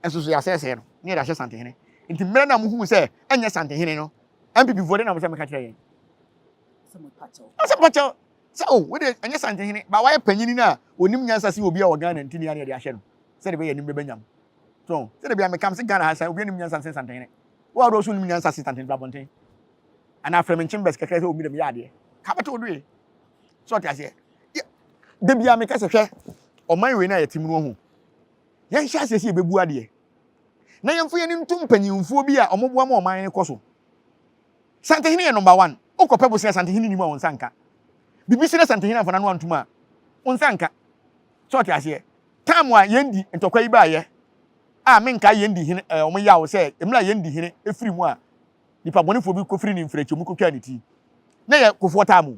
Nso so yɛasɛesɛe no ne yɛde ahyɛ Santehene. Nti mmerɛ no a mohuu sɛ ɛnyɛ Santehene no NPP foɔ de na mo sɛ meka kyerɛ yɛn. Ɔsɛ mpakyɛw sɛ o wo de ɛnyɛ Santehene ba wayɛ panyini no a onim nyansa sen obi a wɔ Ghana nti ne yɛde ahyɛ no sɛde bɛyɛ anim bɛbɛ nyam. So sɛde bia mekam se Ghana ha sɛ obi anim nyansa sen Santehene. Wo a wode so nim nyansa sen Santehene bra abɔnten. Anaa frɛ me nkyembɛs kakra sɛ omi dɛ meyɛ adeɛ. Ka bɛto wo do ye. So ɔte aseɛ. Da bia meka sɛ hwɛ ɔman wei no a yɛte mu no ho. Yɛnhyɛ aseɛ sɛ yɛbɛbu adeɛ. Na yɛmfa yɛn ani nto mpanyimfoɔ bi a wɔboa ma ɔman no kɔ so. Santehene yɛ number one. Wokɔpɛ bosea Santehene nni mu a wo nsa nka. Biribi si na Santehene amfa n'ano antom a, wo nsa nka. So ɔte aseɛ? Time a yɛn di ntɔkwa yi baeɛ a menkae yɛn di hene ɛɛ wɔn yaw sɛ mmerɛ a yɛn di hene firi mu a nipa bɔnefoɔ bi kɔfiri ne mfiri akyi wɔn kɔtwaa ne ti. Na yɛ Kofoɔ time o.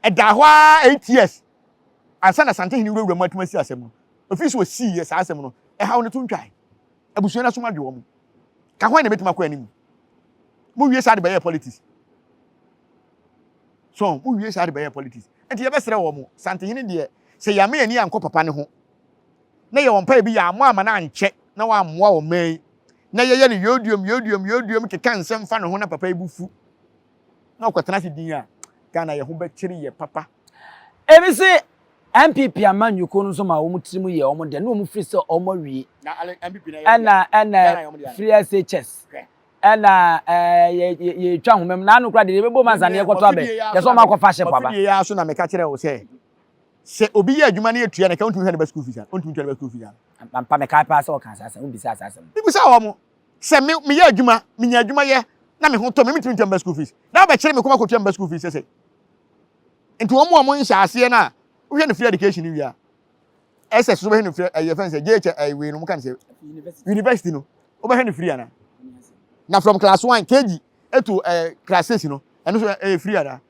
Ɛdaa hɔ ara 8 years ansa na Santehene wurawura mu atumi asi asɛm no. Ɛfiri sɛ ɔsiiɛ saa asɛm no, ɛhaw no to ntwae. Abusua no asom adwo wɔn. Ka hwan na ɛbɛtumi akɔ anim? Mowie saa de bɛyɛ politics. So, mowie saa de bɛyɛ politics. Nti yɛbɛsrɛ wɔ mo, Santehene deɛ, sɛ yɛame ani ankɔ papa ne ho, na yɛwɔ mpaeɛ bi yɛ ammɔ ama no ankyɛ na wammoa wɔ man yi, na yɛyɛ no yɛoduom, yɛoduom, yɛoduom keka nsɛm fa ne ho na papa yi bo fu, na ɔkɔtena ase din a, Ghana yɛ ho bɛkyere yɛ papa. Ebi se NPP amanyɔkuo no nso ma wɔn tirim yɛ wɔn dɛ na wɔn firi sɛ wɔn awie. Ɛna ɛna free SHS ɛna ɛɛ yɛ yɛ yɛtwa nhoma mu n'ano kora deɛ yɛbɛbɔ mu ansa na yɛkɔtɔ abɛ yɛ sɛ wɔn akɔfa hyɛ paba. Mafidie yi ara so na meka kyerɛ wo sɛ sɛ obi yɛ adwuma na yɛtua no ka wontumi hwɛ ne ba school fees a wontumi ntua ne ba school fees a. Ampa mekae paa sɛ wɔkaa saa asɛm wobisaa saa asɛm. Mebisa wɔn sɛ me meyɛ adwuma menya adwuma yɛ na me ho tɔ me mentumi ntua me ba school fees na wobɛkyere me kɔma kɔtua me ba school fees sɛ sɛ nti wɔn a wɔn nhyɛ aseɛ no a wohwɛ no free education no wie a SS so bɛhwɛ no free ɛyɛ fɛn sɛ JH ɛyɛ wei no mo ka no sɛ university no wobɛhwɛ no free ana na from class one KG eto ɛɛ class six no ɛno so ɛyɛ free ana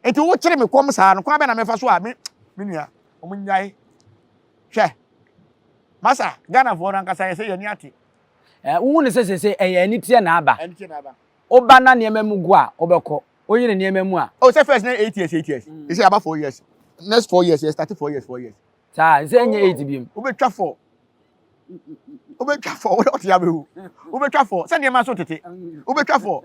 nti wokyere me kɔm saa no kwan bɛ na mefa so a me me nua wɔn nyae hwɛ masa Ghanafoɔ no ankasa yɛ sɛ yɛn ani ate. Ɛɛ wohu ne sɛ sɛ ɛyɛ aniteɛ na aba. Aniteɛ na aba. Woba na nneɛma mu gu a wobɛkɔ. Woyere nneɛma mu a. Oh, sɛ first na 8 years, 8 years. Ɛsɛ aba 4 years. Next 4 years, yɛ start 4 years, 4 years. Saa, nsɛ ɛnyɛ 8 biom. Wobɛtwa 4. Wobɛtwa 4, wode ɔte abɛwu. Wobɛtwa 4, sɛ nneɛma so tete. Wobɛtwa 4.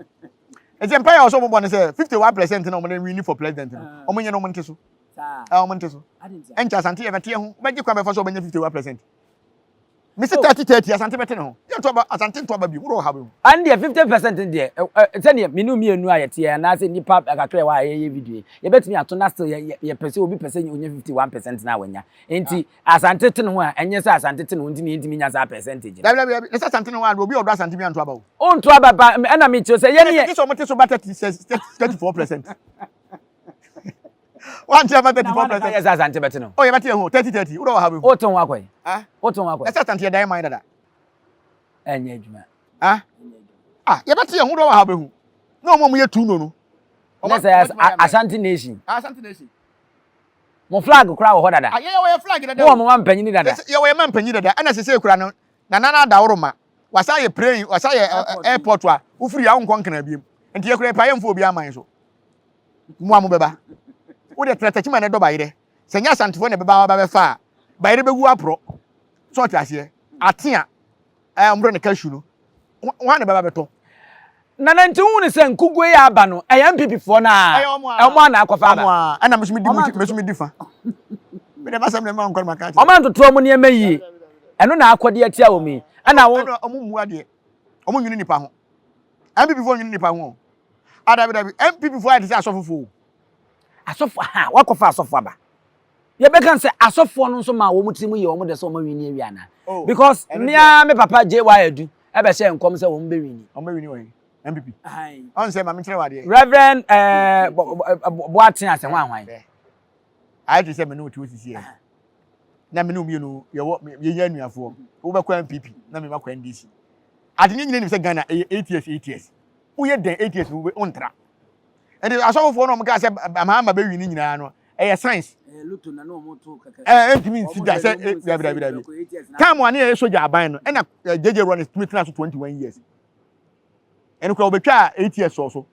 Ɛsɛ mpa yɛ ɔsɛ ɔmo bɔ ne sɛ 51% na ɔmo de win for president no. Ɔmo nyɛ no ɔmo nte so. Ah, ɔmo nte so. Ɛnkyɛ Asante yɛ bɛte ho. Wobɛgye kwan bɛfa so ɔbɛnya 51%. Mesi 30 30 Asante bɛte ne ho. Yɛ nto aba Asante nto aba bi. Wode ɔha bɛhu. Ɛn deɛ 50% deɛ sɛdeɛ mene mmienu a yɛteɛ anaasɛ nnipa kakra ɛwɔ a yɛyɛ video yi yɛbɛtumi ato na still yɛpɛ sɛ obi pɛ sɛ ɔnya 51% na wanya nti Asante te ne ho a ɛnyɛ sɛ Asante te ne ho nti ne yɛntumi nya saa percentage no. Dabi dabi dabi na sɛ Asante ne ho a obi a ɔdɔ Asante bi anto aba o. Ɔnto aba ba ɛna mekyerɛ sɛ yɛne yɛ. Ɛsɛ sɛ ɔmo te so ba 34%. Wante aba 34%. Yɛ sɛ Asante bɛte no. Oh yɛbɛte yɛn ho 30 30 wodɔ wɔ ha bɛhu. Wote ho akɔ yi. Wote ho akɔ yi. Ɛsɛ Asante yɛ dan man dada. Ɛnyɛ adwuma. Ah ah yɛbɛte yɛn ho dɔ wɔ ha bɛhu. Na ɔmo a ɔmo yɛ tu no no. Ne sɛ Ashanti nation. Ashanti nation. Mo flag koraa wɔ hɔ dada. Ah yɛyɛ wɔyɛ flag dada. Mo wɔ mo ma mpanyin dada. Yɛwɔ yɛ ma mpanyin dada ɛna sese kura no na nana adaworo ma wasa yɛ plane wasa yɛ airport a wofiri a wonkɔ nkran biem nti yɛ kura yɛ pa yɛmfa obi aman so. Mo a mobɛba. Wo deɛ tena takyi ma ne dɔ bayerɛ. Sɛ nyɛ Asantefoɔ na ɛbɛba aba bɛfa a, bayerɛ bɛgu aporɔ. So ɔte aseɛ? Atea a wɔfrɛ no cashew no, hwan na ɛbɛba bɛtɔ? Nana nti wohu no sɛ nkuguo yi a aba no ɛyɛ NPP foɔ no a Ɛyɛ wɔn a. wɔn a na akɔfa aba. Wɔn a. Ɛna me nso medi mu me nso medi fa. Me deɛ m'asɛm na ɛma nkɔ na maka akyerɛ. Wɔn antoto wɔn nneɛma yie. Ɛno na akɔde atia wɔn yi. Ɛna wɔn. Ɛna wɔn mmu adeɛ. Wɔn nwene nipa ho. NPP foɔ nwene nipa ho o. Ah dabi dabi NPP foɔ ayɛ te sɛ asɔfo foɔ o. Asɔfo ha wakɔfa asɔfo aba. Yɛbɛka sɛ asɔfoɔ no nso maa wɔn tirim yɛ wɔn dɛ sɛ wɔn awini awie anaa? Oh, Because ɛno me deɛ. ara me papa JY Adu ɛbɛhyɛ nkɔm sɛ wɔn bɛwini. Wɔn bɛwini wɔ he? NPP. Ɔn sɛ maame kyerɛ wɔ adeɛ. Reverend ɛɛ Boateng ase hwan hwan. Ayɛ te sɛ me ne wo te hɔ sisi ɛ. Na me ne wo mmienu yɛwɔ yɛnyɛ anuafoɔ. Wobɛkɔ NPP na me makɔ NDC. Ade ne nyina nim sɛ Ghana ɛyɛ 8 years 8 years. Woyɛ dɛn 8 years no wontra. Nti asɔfofoɔ no a wɔkaa sɛ Mahama bɛwi no nyinaa no, ɛyɛ science. Ɛɛ ɛntumi nsi da sɛ dabi dabi dabi. Time a ne yɛyɛ sogya aban no, ɛna JJ Rawlings tumi tena so 21 years. Ɛno koraa wɔbɛtwa 8 years sɔɔ so.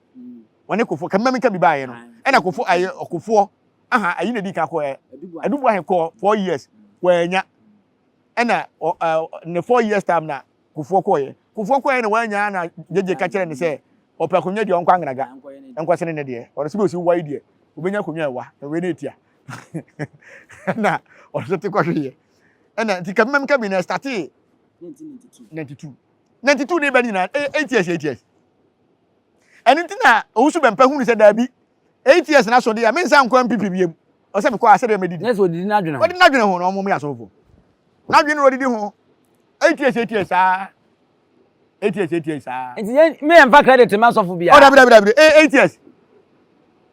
Wɔne Kofoɔ, kamima mi ka bi baayɛ no, ɛna Kofoɔ ayɛ ɔkofoɔ, aha ayi na di kan kɔ ɛ, Adubu ahe kɔɔ 4 years, wɔanya. Ɛna ne 4 years time na Kufuor kɔeɛ. Kufuor kɔeɛ na wannya na Gyegye ka kyerɛɛ no sɛ ɔpɛ akonnwa deɛ ɔnkɔ Angraga nkɔsene ne deɛ. Ɔno sɛ ɔsi wa yi deɛ ɔbɛnya akonnwa a ɛwa na wei no ɛtia. Ɛna ɔno nso te kɔhweeɛ. Ɛna nti Kabimam Kabi no ɛstartee 92. 92 ne ba no nyinaa ɛyɛ 8 years 8 years. Ɛno nti na Owusu Bɛmpa hunu sɛ daabi 8 years na so deɛ mensa nkɔ MPP biam. Ɔsɛ mekɔ a sɛdeɛ mɛdidi. Nyɛ sɛ ɔdidi n'adwene ho. Ɔdidi n'adwene ho na ɔmo yɛ asɔfofoɔ. N'adwene na ɔdidi ho. 8 years 8 years saa 8 years 8 years saa. Nti yɛn mi yɛn fa credit ma sɔfo biara. Ɔ dabi dabi dabi 8 years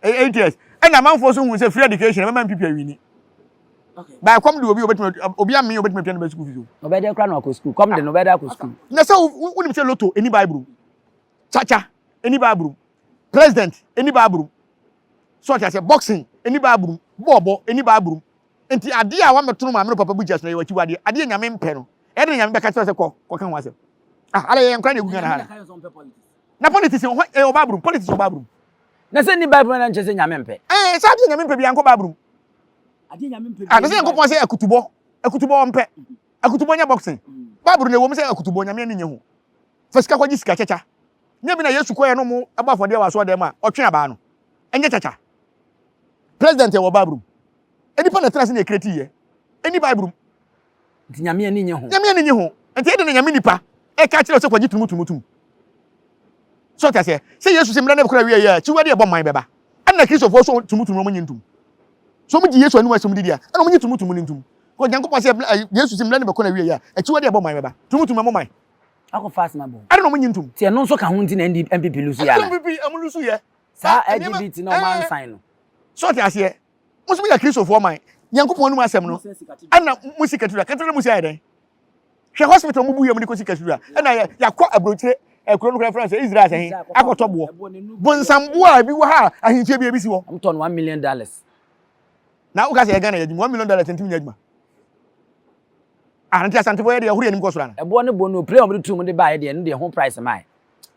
8 years ɛna amanfoɔ so hu sɛ free education ɛbɛma NPP awini. By kɔm de obi obetumi obi ami obetumi atua ne bɛ school fees o. Ɔbɛdɛ kura na ɔkɔ school kɔm de na ɔbɛdɛ akɔ school. Na sɛ wunim sɛ lotto ɛni bible mu, chacha ɛni bible mu, president ɛni bible mu, so ɔte aseɛ, boxing ɛni bible mu, bɔɔbɔ ɛni bible mu. Nti adeɛ a wamɛtono maame no papa bu gyas no yɛ wakyiwadeɛ, adeɛ Nyame mpɛ no, ɛde na Nyame bɛka kyerɛ sɛ kɔ kɔka ho asɛm. Ah, ala yɛ nkora na egu Ghana ha na politics wɔ ɛwɔ bible mu, politics wɔ bible mu. Na sɛ ni bible na nkyɛ sɛ Nyame mpɛ. Ɛɛ sɛ adeɛ Nyame mpɛ bi ankɔ bible mu. Adeɛ Nyame mpɛ bi. Ah, na sɛ Nyankopɔn sɛ akutubɔ, akutubɔ ɔmpɛ. Akutubɔ nyɛ boxing. Bible na ɛwɔ mu sɛ akutubɔ Nyame ani nye ho. Fa sika kɔgye sika kyakya. Nyɛ bi na Yesu kɔɛ no mo ɛbɔ afɔdeɛ wɔ asɔɔdan mu a ɔtwe abaa no. Ɛnyɛ kyakya. President ɛwɔ bible mu. Nipa na ɛtena ase na ɛkreti yɛ. Ɛni bible mu. Nti Nyame ani nye ho. Nyame ani nye ho. Nti ɛde na Nyame nipa ɛka kyerɛ sɛ kɔgye tumu tumu tum. So ɔte aseɛ sɛ Yesu sɛ mmerɛ no bɛkɔ awie yɛ akyiwadeɛ ɛbɔ man bɛba. Ɛna Kristofoɔ so tumu tumu wɔn nye ntum. So wɔn gye Yesu anum asɛm didi a ɛna wɔn nye tumu tumu no ntum. Kɔ Nyankopɔn sɛ Yesu sɛ mmerɛ no bɛkɔ awie yɛ akyiwadeɛ ɛbɔ man bɛba. Tumu tumu ɛmɔ man. Akɔ fast ma bɔ. Ɛna wɔn nye ntum. Ti ɛno nso ka ho nti na NPP lusu yɛ ana. NPP ɛmo lusu yɛ. Saa LGBT na wɔn ansan no. So ɔte aseɛ. Mo nso moyɛ Kristofoɔ man. Nyankopɔn anum asɛm no ɛna mo si cathedral. Cathedral mo si ayɛ dɛn? Hwɛ hospital mo bu yɛ mo de kɔsi cathedral. Ɛna yɛ yɛakɔ aburokyire ɛkuro no koraa frɛ sɛ Israel sɛ he akɔtɔ boɔ. Bonsamboɔ a ebi wɔ ha a ahemfie bi ebi si hɔ. Wɔn tɔ no $1 million. Na woka sɛ yɛ Ghana yɛ adwuma $1 million ntumi nyɛ adwuma. Ah, nti Asantefoɔ yɛ deɛ ɛhoro yɛn anim kɔ soro ana? Ɛboɔ ne boɔ no plane a wɔde tuu mu de baeɛ deɛ ɛno deɛ ho price mae.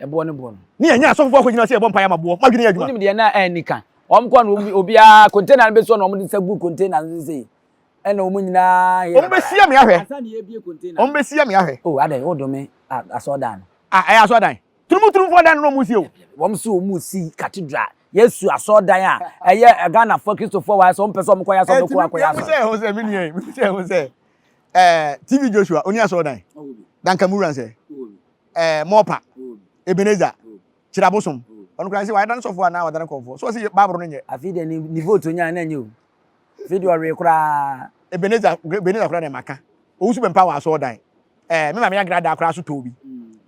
Ɛboɔ ne boɔ no. Ne yɛnyɛ asɔfofoɔ akɔgyina sɛ yɛbɔ mpaeɛ ama boɔ. Mo adwene yɛ adwuma. Wonim deɛ na ɛnni ka. Wɔn kɔ no obiara container no bɛsi hɔ na wɔn de nsa gu container no so sei. Ɛna wɔn nyinaa yɛ. Wɔn bɛsia me ahwɛ. Wɔn bɛsia me ahwɛ. Oh adɛn wodome asɔɔdan no. Ah ɛyɛ asɔɔdan. Turumuturumfoɔ dan no na wɔn si o. Wɔn si wɔn si cathedral. Yesu asɔɔdan a ɛyɛ Ghanafoɔ Kristofoɔ wɔ ha sɛ wɔn pɛ sɛ wɔn kɔ yɛ asɔre wɔn kɔ akɔyɛ asɔre. Ɛti mi sɛ ɛho sɛ mi nua yi mi sɛ ɛho sɛ ɛɛ TV Joshua oni asɔɔdan. Duncan Mura nsɛ. Ɛɛ Mɔpa. Ebenezer. Kyerɛabosom. Ɔno koraa sɛ wayɛ sɔfo anaa wadane kɔmfoɔ. So ɔsi Bible no nyɛ. Afei deɛ ne vote onyaa na nyɛ o. Afei deɛ ɔwee koraa. Ebenezer Ebenezer koraa na ɛmaka. Owusu bɛmpa wɔ asɔɔdan. Ɛɛ me maame agradaa koraa so tɔɔ bi.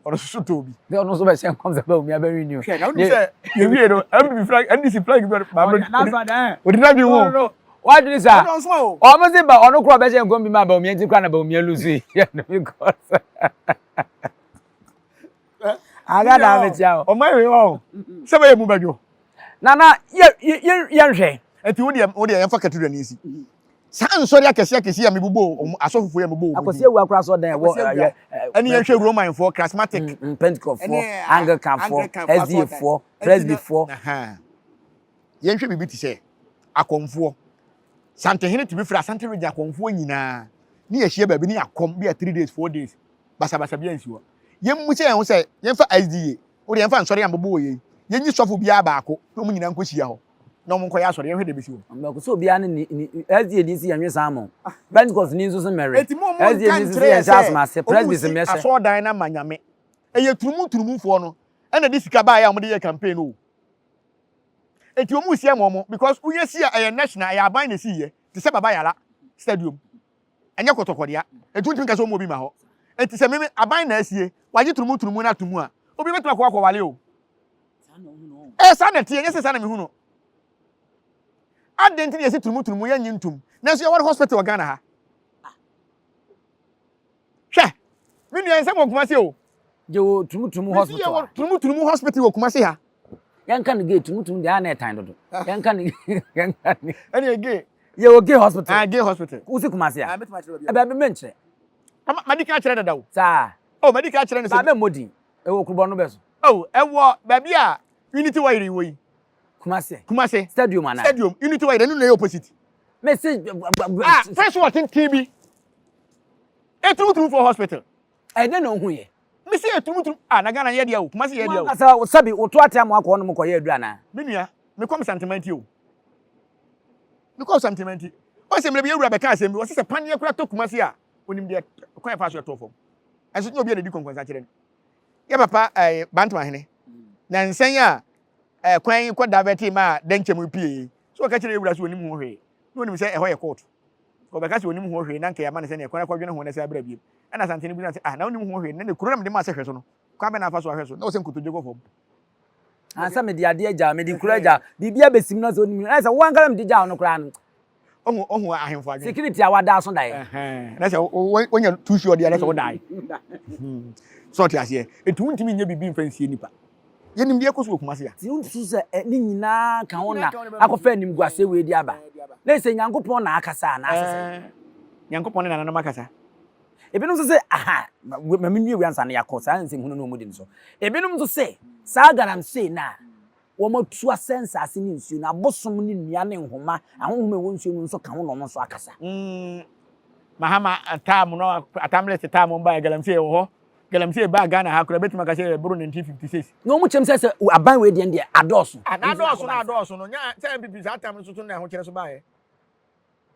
Ɔno nso so tɔɔ bi. Sɛ ɔno nso bɛhyɛ nkɔm sɛ Bawumia bɛwe ni o. Hwɛ na wonim sɛ yɛwie no NPP flag NDC flag bi maame ɔdi n'adwene ho. Wadwene saa. Ɔmo se ba ɔno koraa ɔbɛhyɛ nkɔm bi ma Bawumia nti koraa na Bawumia lose yi. Because Agradaa bɛtia o. Ɔmo awie hɔ sɛ bɛyɛ mu bɛdwo. Nana yɛ yɛ yɛnhwɛ. Nti wo deɛ wo deɛ yɛmfa cathedral ni nsi. Saa nsɔre akɛseɛ akɛseɛ a mebobɔ wɔn asɔfofoɔ yi a mebobɔ wɔn din. Akwasi Awuah koraa asɔredan a ɛwɔ ɛyɛ. Ɛne yɛnhwɛ Romanfoɔ, Charismatic. Pentecostfoɔ, Anglicanfoɔ, SDAfoɔ, Presbyfoɔ. Yɛnhwɛ biribi te sɛ akɔmfoɔ. Santehene tumi frɛ Asante region akɔmfoɔ nyinaa ne yɛhyia baabi ne yɛakɔm bi a 3 days 4 days basabasa bi ansi hɔ. Yɛmmu sɛ yɛn ho sɛ yɛmfa SDA, wode yɛmfa nsɔre a mobobɔ wɔ yɛn yɛnyi sɔfo biara baako na wɔn nyinaa nkɔhyia hɔ na wɔn nkɔyɛ asɔre, yɛnhwɛ deɛ ɛbɛsi hɔ. Mbɛko sɛ obiara ne ne ne SDA ni si yɛn nwe saa mo. Pentecost ni nso so mmɛwe. Eti mo mo SDA nka ni nso so nkyerɛ yɛn yɛ hyɛ sɛ asom ase. wɔn Presby si se mmɛhyɛ. asɔɔdan no ama Nyame. Ɛyɛ turumu turumufoɔ no ɛna de sika baeɛ a wɔde yɛ campaign o. Eti wɔn si ama wɔn because wonya si a ɛyɛ national, ɛyɛ aban na esi yɛ te sɛ Baba Yara stadium. Ɛnyɛ kɔtɔkɔdea. Eti wontumi nka sɛ wɔn obi ma hɔ. Eti sɛ meme aban na asie, wagye turumu turumu no ato mu a, obi bɛtumi akɔ akɔwale o. Ɛyɛ saa na ɛteɛ, ɛnyɛ sɛ saa na mehu no. Adɛn nti na yɛsi turumu turumu yɛnnye ntom, nanso yɛware hospital wɔ Ghana ha? Hwɛ, me nua nsɛm wɔ Kumasi o. Yɛwɔ turumu turumu Mesi hospital yɛwɔ a. turumu turumu hospital wɔ Kumasi ha. Yɛnka no gay tumutum deɛ a na ɛtan dodo. Yɛnka no yɛnka no. Ɛne gay. Yɛwɔ gay hospital. Ah, gay hospital. Wosi Kumasi a? Ah, mɛtumi akyerɛ baabi a. Baabi menkyerɛ. Ama madi kan akyerɛ dada o. Saa. Oh, madi kan akyerɛ no sɛ. Baabi mmɔ din. Ɛwɔ kurubɔ no bɛ so. Oh, ɛwɔ baabi a Unity Wire wɔ yi. Kumasi. Kumasi. Stadium anaa? Stadium, Unity Wire, ɛno na ɛyɛ opposite. Mese. Ah, fɛn so wɔ tenten bi. Eturuturu for hospital. Ɛdɛn na ohu yɛ? Mese eturuturu, ah, na Ghana yɛ deɛ o, Kumasi yɛ deɛ o. Wankasa sɛbi woto ate ama akɔ hɔnom kɔyɛ aduru anaa? Me nua, mekɔ Msantema nti o. Mekɔ Msantema nti. Ɔsɛ mmerɛ bi yɛwura bɛka asɛm bi, ɔsɛ sɛ paneɛ koraa tɔ Kumasi a, onim deɛ kwan ɛfa so ɛtɔ fam. Ɛnso nyɛ obi a na ɛdi kɔnkɔnsa kyerɛ no. Yɛ papa ɛɛ Bantama hene, na nsɛn a ɛɛ kwan yi kɔ davɛte ma dɛnkyɛm pie yi, so ɔka kyerɛ yɛwura sɛ onim ho hwee, na onim sɛ ɛhɔ yɛ court. Ɔbɛka sɛ onim ho hwee na anka yɛama no sɛnea kwan akɔdwene ho na san bra bio. Ɛnna Asantehene bisa no sɛ, Ah, na wonim ho hwee? Na ne kuro na mede maa sɛ hwɛ so no, kwan bɛn na afa so ahwɛ so? Na ɔsɛ nkotodwe kɔ fam. Ansa mede adeɛ agyaw, mede kuro agyaw, biribi abɛsi mu na sɛ onim, ɛsɛ wo ankasa mede gyaw no koraa no. Ohu ohu ahemfo adwene. Security a wada so daeɛ. Ɛhɛn, na sɛ wonya too sure deɛ na sɛ wodae. Sɛ ɔte aseɛ. Enti wontumi nyɛ biribi mfa nsie nipa. Yɛnim deɛ ɛkɔ so wɔ Kumasi a. Nti wonsusu sɛ ɛ, ne nyinaa ka ho na akɔfa animguaseɛ wei de aba? Na ɛsɛ Nyankopɔn na akasa anaasɛ sɛn? Ɛɛ, Nyankopɔn ne nananom akasa. Ebinom nso se, aha, ma menwie wei ansa na yɛakɔ saa nsɛmhunu no a wɔdi no so. Ebinom nso se, saa galamsey no a wɔatu asɛe nsase ne nsuo no, abosom ne nnua ne nhoma, ahonhom a ɛwɔ nsuo mu nso ka ho na wɔn nso akasa. Mm, Mahama time no, Atamlese time wɔn baeɛ, galamsey wɔ hɔ. Galamsey baa Ghana ha koraa bɛtumi aka sɛ ɛboro 1956. Na wɔn kyɛm sɛ sɛ aban wei deɛ deɛ adɔɔso. Ah, na adɔɔso na adɔɔso no, nya sɛ NPP saa time no soso na ahokyerɛ so baeɛ.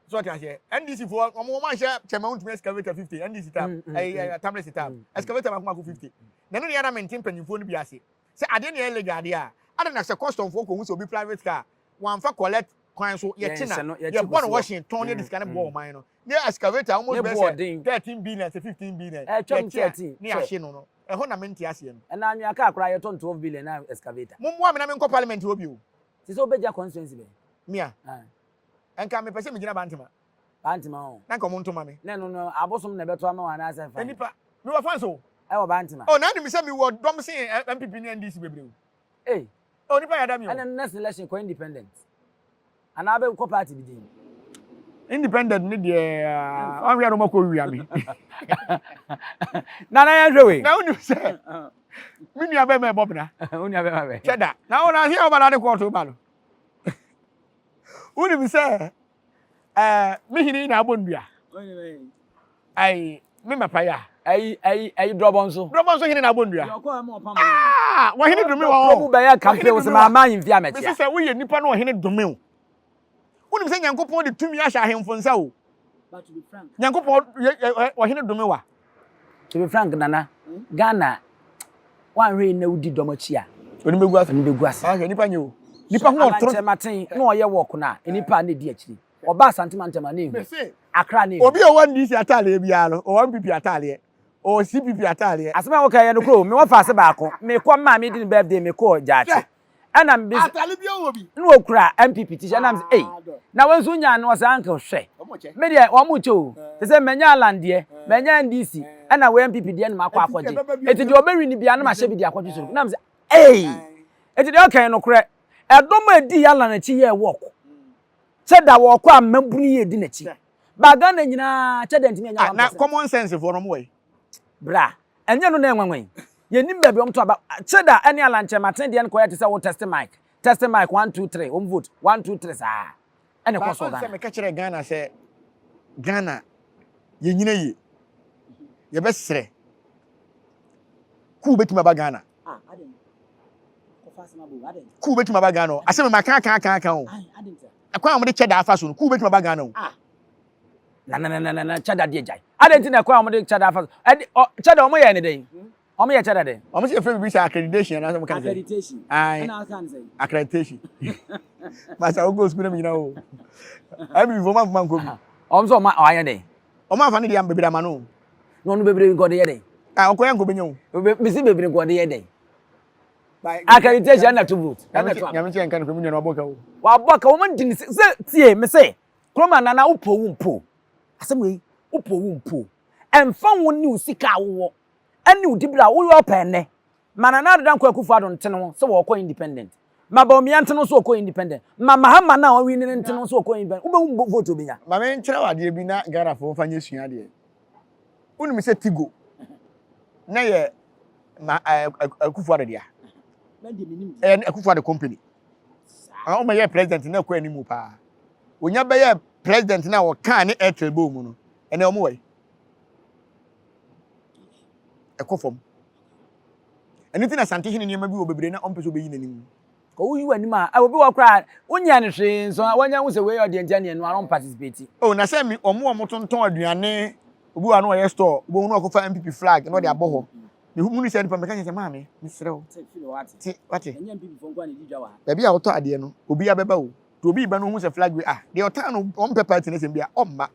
So ɔte aseɛ, NDC foɔ wɔn wɔn anhyɛ kyɛmɛ wontumi excavator 50, NDC time, ɛyi Atamlese time, excavator mako mako 50. Na ɛno na yɛ na mente mpanyinfoɔ no bi ase. Sɛ adeɛ na ɛyɛ legal adeɛ a, adɛn na sɛ custom foɔ kɔhu sɛ obi private car wɔamfa collect kwan so yɛkye na yɛbɔ no wɔhye tɔn ne yɛde sika no boa ɔman no. Ne excavator almost bɛyɛ sɛ 13 billion sɛ 15 billion yɛkye a ne yɛahye no no, ɛhɔ na mente aseɛ no. Ɛna anwea car koraa yɛtɔn 12 billion na excavator. Mommoa me na menkɔ parliament hɔ bio. Te sɛ wobɛgya constituency bɛn? Me a? Ɛnka mepɛ sɛ megyina Bantama. Bantama o. Na nka ɔmo nto ma me. Na ɛno no abosom na ɛbɛto ama wo anaasɛ fan? Nnipa, mewɔ fans o. Ɛwɔ Bantama. Oh na nim sɛ mewɔ dɔm sen NPP ne NDC bebree o. Ei. Oh nipa yɛ ada mi o. Ɛna next election kɔ independent. Anaa bɛ kɔ party bi din. Independent ne deɛ ɔnhwɛ no mɔkɔ wia me. Nana yɛn hwɛ wei. Na wonim sɛ me nua bɛma ɛbɔ bena. Wo nua bɛma bɛ. Kyɛ da. Na wo na ahwɛ ɔba na ade kɔɔto ba no. Wonim sɛ ɛɛ me hene na abɔ nnua. Ayi me mapa ya. Ayi ayi ayi drɔbɔ nso. Drɔbɔ nso hene na abɔ nnua. Aa wɔhene dome wɔn. Kurom bɛyɛ campaign wɔ sɛ maa maa ahemfie amɛkyia. Mesi sɛ woyɛ nipa na ɔhene dome wo. Wonim sɛ Nyankopɔn de tumi ahyɛ ahemfo nsa o. Nyankopɔn ɔhene dome wa. To be frank nana, Ghana Woanhwɛ yie na wodi dɔm akyi a. W'ani bɛgu ase. W'ani bɛgu ase. Ahwɛ nipa nyɛ o. Nipa ho ɔtoro. Alankyɛ Maten na ɔyɛ wɔk no a, nnipa a na ɛdi akyiri. Ɔba Asante mantam a na ɛhu. Mese, Accra na ɛhu. Obi a ɔwɔ NDC ataadeɛ biara no, ɔwɔ NPP ataadeɛ, ɔwɔ CPP ataadeɛ. Asɛm a woka yi yɛ nokorɛ o. Me wɔfaase baako, mekɔ me maame di ne birthday mekɔɔ Gyaakye. Ɛna me bisa. Atade bi wɔ bi. Na okura NPP t-shirt ɛna me sɛ ei na wɔn nso nyaa no ɔsɛ uncle hwɛ me deɛ wɔn mo kyɛ o te sɛ manya Alan deɛ manya NDC ɛna wɔ NPP deɛ na makɔ akɔgye eti deɛ ɔbɛwi ni bia na mahyɛ bi de akɔgye soro na me sɛ ei eti deɛ ɔkɛn no korɛ ɛdɔm a edi Alan akyi yɛ wɔk kyɛ da wɔkɔ a mmabunu yɛ edi n'akyi ba Ghana nyinaa kyɛ da ntumi anya ah, na common sense foɔ no mo wɔ yi bra Ɛnyɛ ɛno na ɛyɛ nwanwa yi. Yɛnnim baabi a wɔto aba. Kyeda ne Alan Kyerematen deɛ no kɔyɛ te sɛ wo test mic. Test mic, one, two, three, wɔn vote, one, two, three saa. Ɛna ɛkɔ so wɔ Ghana. Ghana. Sɛ meka kyerɛ Ghana sɛ Ghana yɛnyina yie. Yɛbɛsrɛ. Kuu bɛtumi aba Ghana. Kuu bɛtumi aba Ghana o. Asɛm maka aka aka aka o. Ɛkwan a wɔde kyɛ da afa so no, kuu bɛtumi aba Ghana o. Na na na na na kyɛda deɛ gyae. Adɛn nti na ɛkwan a wɔde kyɛda afa so? Ɛde ɔ kyɛda wɔn yɛ ne dɛn? Wɔn yɛ kyɛda dɛn? Wɔn sɛ yɛfrɛ biribi sɛ accreditation anaasɛ wɔn ka ne sɛ. Accreditation. Ayi. Ɛna aka ne sɛ. Accreditation. Masa wokɔ sukuu na mi nyina o. Ɛmi bi fo wɔn afa nkɔ bi. Wɔn sɛ wɔn ayɛ dɛn? Wɔn afa ne deɛ bebree ama no. Na ɔno bebree nkɔ de yɛ dɛn? Ah ɔkɔ yɛ nkɔ benya o. Mesi bebree nkɔ de yɛ dɛn? Accreditation ɛna to vote. Ɛna to. Nyame kyɛ nka no kɔ mi nua no wabɔ ka o. Wabɔ ka wɔn di ne sɛ tie me sɛ. Kuroma nana wo po wo mpo asɛm wei wo po wo mpo ɛmfa ho ne wo sika a wowɔ ɛne wo dibere a woyɛ ɔpɛ ɛnɛ ma Nana Addo Dankwa Akufo Addo nte ne ho sɛ wɔkɔ independent. Ma Bawumia ntene nso ɔkɔ independent. Ma Mahama no a ɔwini no ntene nso ɔkɔ independent. Wobɛhu vote obɛnya. Ma menkyerɛ wo adeɛ bi na Ghanafoɔ mfa nyɛ sua adeɛ. Wonim sɛ Tigo na yɛ ma Akufo Addo dea? Ɛyɛ Akufo Addo company. Wɔn yɛ president na ɛkɔ anim paa. Onya bɛyɛ president na wɔkaa ne Airtel bɔɔ mu no, ɛnɛ wɔn wɔ yi. Ɛkɔ fam. Ɛno nti na Asantehene nneɛma bi wɔ bebree na ɔmpɛ sɛ ɔbɛyi n'anim. Kɔ woyi w'anim a, obi wɔ koraa wonyɛ no hwee nso a wanya hu sɛ wei ɔdeɛ nti ɛneɛ no ara ɔmparticipate. Oh na sɛ me ɔmo a ɔmo tontɔn aduane obi wɔ ha na ɔyɛ store wobɛhu na ɔkɔfa NPP flag na ɔde abɔ hɔ me hu sɛ nipa meka kyerɛ sɛ maame mesrɛ wo te wate baabi a wotɔ adeɛ no obi abɛba o nti obi ba no ohu sɛ flag wei ah deɛ ɔtan no ɔmpɛ party no sɛm bi a ɔmma